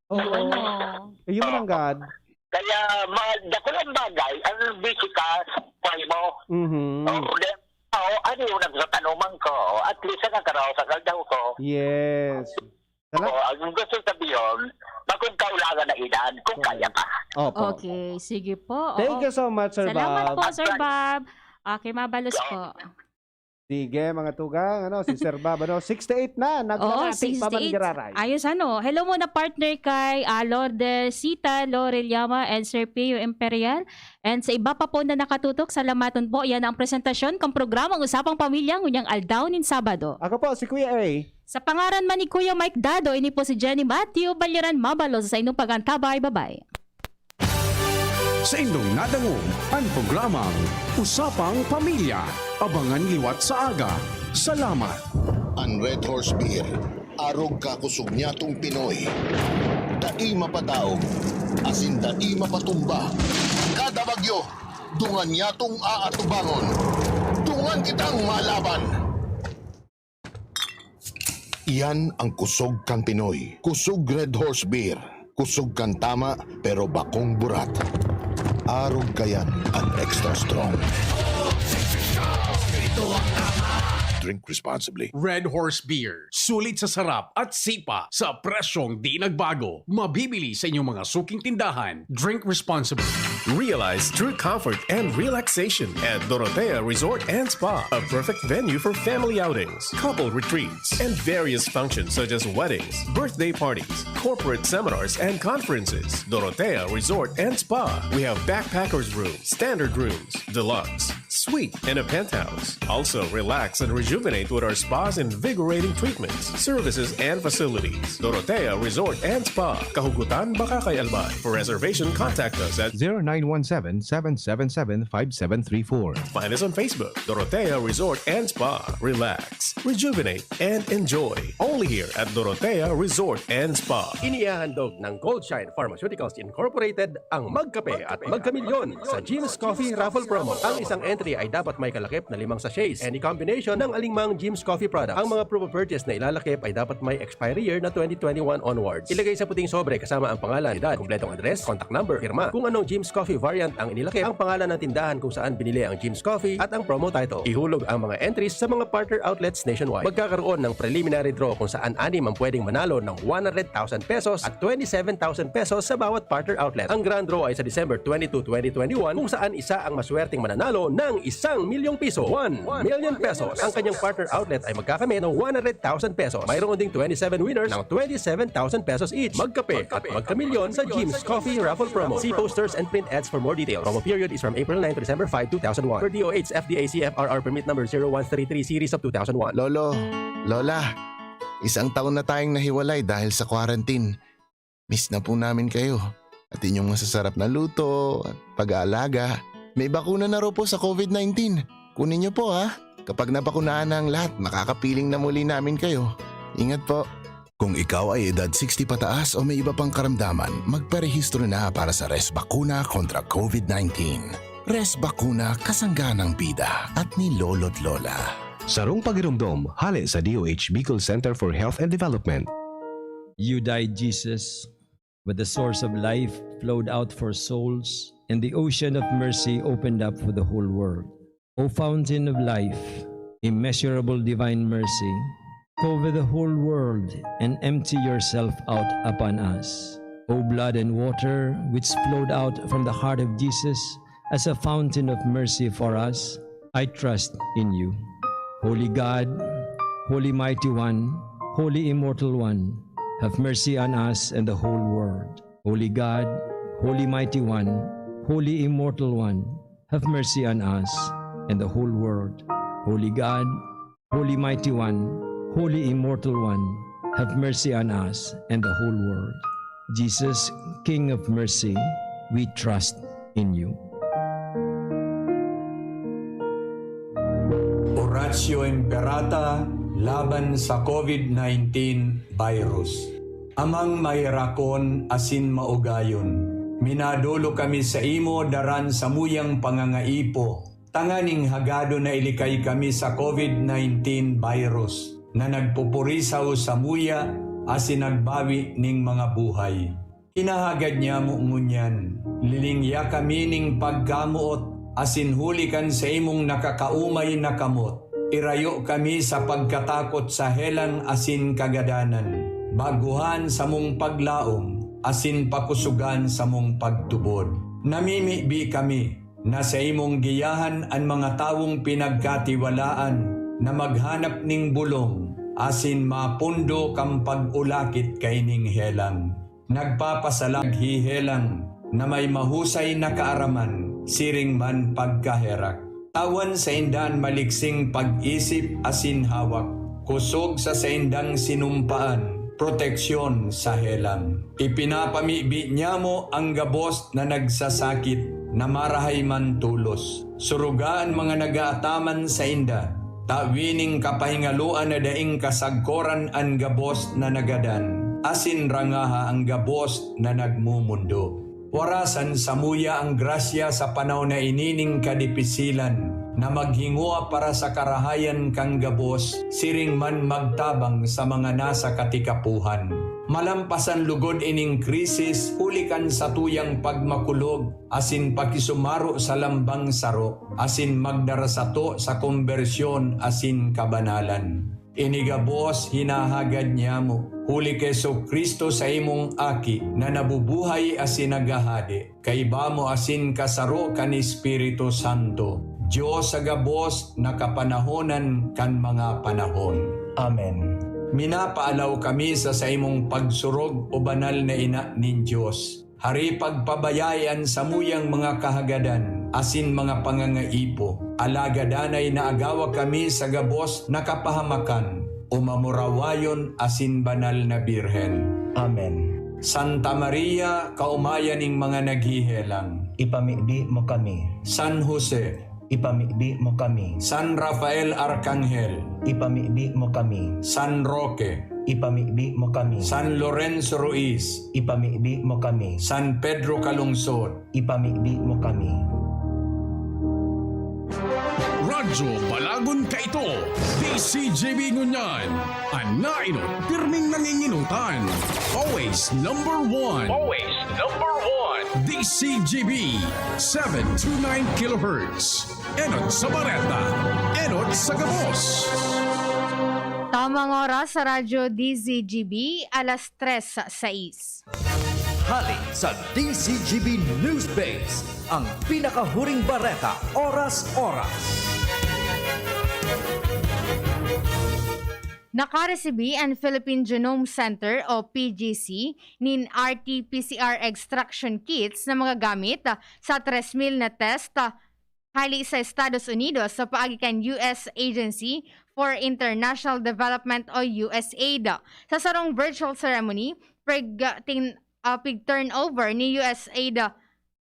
Oo. Oh. Eh, yun ang God. Kaya, ma- dakulang bagay, ang busy ka sa buhay mo. Mhm. Oh, de, oh, ano yung nagsatanuman ko? At least, nakakaraw sa kaldaw ko. Yes. Oh, ang gusto sabihin, bakong kaulangan na edad, kung kaya pa. Opo. Okay, sige po. Oo. Thank you so much, Sir Salamat Bob. po, Sir Bob. Okay, mabalos po. Sige, mga tugang, ano, si Sir Bob, ano, sixty-eight na, Oo, naglangati pa man sixty-eight. giraray. Ayos, ano. Hello muna, partner, kay ah, Lorde Sita, Lore Llama, and Sir Pio Imperial. And sa iba pa po na nakatutok, salamaton po. Yan ang presentasyon kang programang Usapang Pamilya ngunyang aldaw nin Sabado. Ako po, si Kuya A. Sa pangaran man ni Kuya Mike Dado, ini po si Jenny Matthew, balyaran mabalos sa inyong pag-antabay. Bye-bye. Sa indong nadangog an programang Usapang Pamilya. Abangan liwat sa aga. Salamat. An Red Horse Beer, arog kakosog nyatong Pinoy. Dai mapadaog, asin dai mapatumba. Kada bagyo, dungan nyatong aatubangon. Dungan kitang malaban! Iyan ang kusog kan Pinoy. Kusog Red Horse Beer. Kusog kan tama, pero bakong burat. Arog kayan an extra strong. Drink responsibly. Red Horse Beer. Sulit sa sarap at sipa sa presyong di nagbago. Mabibili sa inyong mga suking tindahan. Drink responsibly. Realize true comfort and relaxation at Dorotea Resort and Spa, a perfect venue for family outings, couple retreats, and various functions such as weddings, birthday parties, corporate seminars, and conferences. Dorotea Resort and Spa. We have backpackers room, standard rooms, deluxe, suite, and a penthouse. Also, relax and rejuvenate with our spa's invigorating treatments, services, and facilities. Dorotea Resort and Spa, Kahugutan, Bacacay, Albay. For reservation, contact us at zero nine one seven, seven seven seven, five seven three four. Find us on Facebook, Dorotea Resort and Spa. Relax, rejuvenate, and enjoy. Only here at Dorotea Resort and Spa. Inihahandog ng Goldshine Pharmaceuticals Incorporated ang Magkape at Magkamilyon sa Jim's Coffee Raffle Promo. Ang isang entry ay dapat may kalakip na limang sachets. Any combination ng alingmang Jim's Coffee product. Ang mga proof of purchase na ilalakip ay dapat may expiry year na twenty twenty-one onwards. Ilagay sa puting sobre kasama ang pangalan, edad, kompletong address, contact number, pirma. Kung anong Jim's Coffee variant ang inilakip, ang pangalan ng tindahan kung saan binili ang Jim's Coffee at ang promo title. Ihulog ang mga entries sa mga partner outlets nationwide. Magkakaroon ng preliminary draw kung saan anim ang pwedeng manalo ng one hundred thousand pesos at twenty-seven thousand pesos sa bawat partner outlet. Ang grand draw ay sa December twenty-two, twenty twenty-one, kung saan isa ang maswerteng mananalo ng isang milyong piso, one million pesos. Ang kanyang partner outlet ay magkakamit ng one hundred thousand pesos. Mayroon ding twenty-seven winners ng twenty-seven thousand pesos each. Magkape at magkamilyon sa Jim's Coffee Raffle Promo. See posters and print ads for more details. Promo period is from April nine to December five, two thousand one. Per D O H F D A C F R R permit number zero one three three series of two thousand one. Lolo, Lola, isang taon na tayong nahiwalay dahil sa quarantine. Miss na po namin kayo. At inyong masasarap na luto, pag-aalaga. May bakuna na raw po sa COVID nineteen. Kunin niyo po ha. Kapag nabakunahan na ang lahat, makakapiling na muli namin kayo. Ingat po. Kung ikaw ay edad sixty pataas o may iba pang karamdaman, magparehistro na para sa Res Bakuna kontra COVID nineteen. Res Bakuna, kasangga ng bida at ni Lolo't Lola. Sarong pagiromdom, hale sa D O H Bicol Center for Health and Development. You died, Jesus, but the source of life flowed out for souls, and the ocean of mercy opened up for the whole world. O fountain of life, immeasurable divine mercy, cover the whole world and empty yourself out upon us. O blood and water which flowed out from the heart of Jesus as a fountain of mercy for us, I trust in you. Holy God, Holy Mighty One, Holy Immortal One, have mercy on us and the whole world. Holy God, Holy Mighty One, Holy Immortal One, have mercy on us and the whole world. Holy God, Holy Mighty One, Holy Immortal One, have mercy on us and the whole world. Jesus, King of Mercy, we trust in you. Oratio Imperata laban sa COVID nineteen virus. Amang maherakon asin maugayon, minadolo kami saimo daran samuyang pangangaipo, tanganing hagadon na ilikay kami sa COVID nineteen virus na nagpupurisaw samuya asin nagbawi ning mga buhay. Hinahagad nyamo ngunyan, lilingya kami ning pagkamoot, asin huli kan saimong nakakaumay na kamot, irayo kami sa pagkatakot sa helang asin kagadanan, baguhan samong paglaom, asin pakusugan samong pagtubod. Namimibi kami na saimong giyahan an mga tawong pinagkatiwalaan na maghanap ning bolong asin mapundo kan pag-ulakit kaining helang. Nagpapasala-, naghihelang na may mahusay na kaaraman, siring man pagkaherak. Tawan sainda an maliksing pag-isip asin hawak, kosog sa saindang sinumpaan, proteksyon sa helang. Ipinapamibi nyamo an gabos na nagsasakit na marahay man tolos. Suruga an mga nag-aataman sainda. Tawi ning kapahingaloan na daing kasagkoran an gabos na nagadan, asin rangaha an gabos na nagmomondo. Warasan samuya an grasya sa panahon na ini ning kadipisilan, na maghingwa para sa karahayan kan gabos, siring man magtabang sa mga nasa katikapohan. Malampasan lugod ining krisis huli kan satuyang pagmakulog asin pakisumaro sa lambang saro, asin magdara sato sa kombersyon asin kabanalan. Ini gabos hinahagad nyamo, huli ki Jesu-Cristo, saimong Aki, na nabubuhay asin naghahade, kaiba mo asin kasaro kan Espiritu Santo, Dios sa gabos na kapanahonan kan mga panahon. Amen. Minapaalaw kami sa saimong pagsurog, O Banal na Ina nin Dios. Hari, pagpabayai an samuyang mga kahagadan asin mga pangangaipo, alagad danay naagawa kami sa gabos na kapahamakan, O Mamurawayon asin Banal na Birhen. Amen. Santa Maria, kaomayan ning mga naghihelang. Ipamibi mo kami. San Jose. Ipamibi mo kami. San Rafael Arkanghel. Ipamibi mo kami. San Roque. Ipamibi mo kami. San Lorenzo Ruiz. Ipamibi mo kami. San Pedro Calungsod. Ipamibi mo kami. Radyo Balagon kaito, D C G B ngunyan, an nainot pirming nanginginotan. Always number one. Always number one. D C G B, seven two nine kilohertz. Enot sa bareta, enot sa gabos. Tamang oras sa Radyo D Z G B, alas tres sais. Hali sa D Z G B News Base, ang pinakahuring bareta, oras-oras. Nakaresibi an Philippine Genome Center o P G C nin R T P C R extraction kits na magagamit sa tres mil na test hali sa Estados Unidos sa paagi kan U S Agency for International Development o U S A I D. Sa sarong virtual ceremony, pig-, tin-, ah, pig-turnover ni U S A I D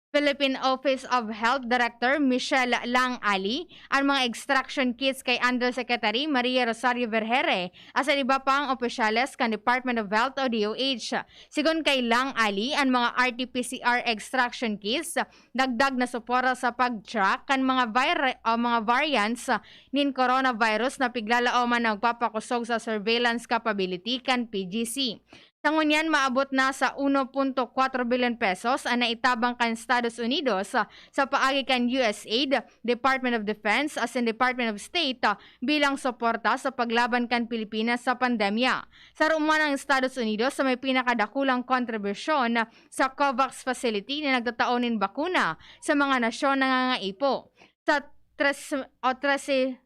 Philippine Office of Health Director Michelle Lang Ali an mga extraction kits kay Undersecretary Maria Rosario Vergeire asin iba pang opisyales kan Department of Health o D O H. Sigon kay Lang Ali, an mga R T P C R extraction kits dagdag na suporta sa pag-track kan mga vir-, o mga variants nin coronavirus na piglalaoman na magpapakosog sa surveillance capability kan P G C. Sa ngunyan, maabot na sa uno punto kwatro bilyon pesos an naitabang kan Estados Unidos sa paagi kan U S A I D, Department of Defense asin Department of State bilang suporta sa paglaban kan Pilipinas sa pandemya. Saro man ang Estados Unidos sa may pinakadakulang kontribusyon sa COVAX facility na nagtatao nin bakuna sa mga nasyon na nangangaipo. Sa tres, o trese,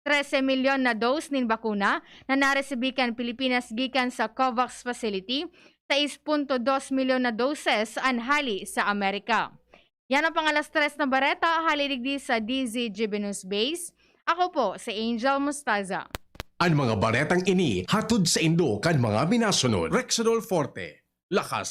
trese milyon na dose nin bakuna na naresibi kan Pilipinas gikan sa COVAX facility, sais punto dos milyon na doses an hali sa Amerika. Yan ang pang alas tres na bareta, hali digdi sa D Z G B News Base. Ako po si Angel Mostaza. An mga baretang ini hatod saindo kan mga minasunod: Rexidol Forte, lakas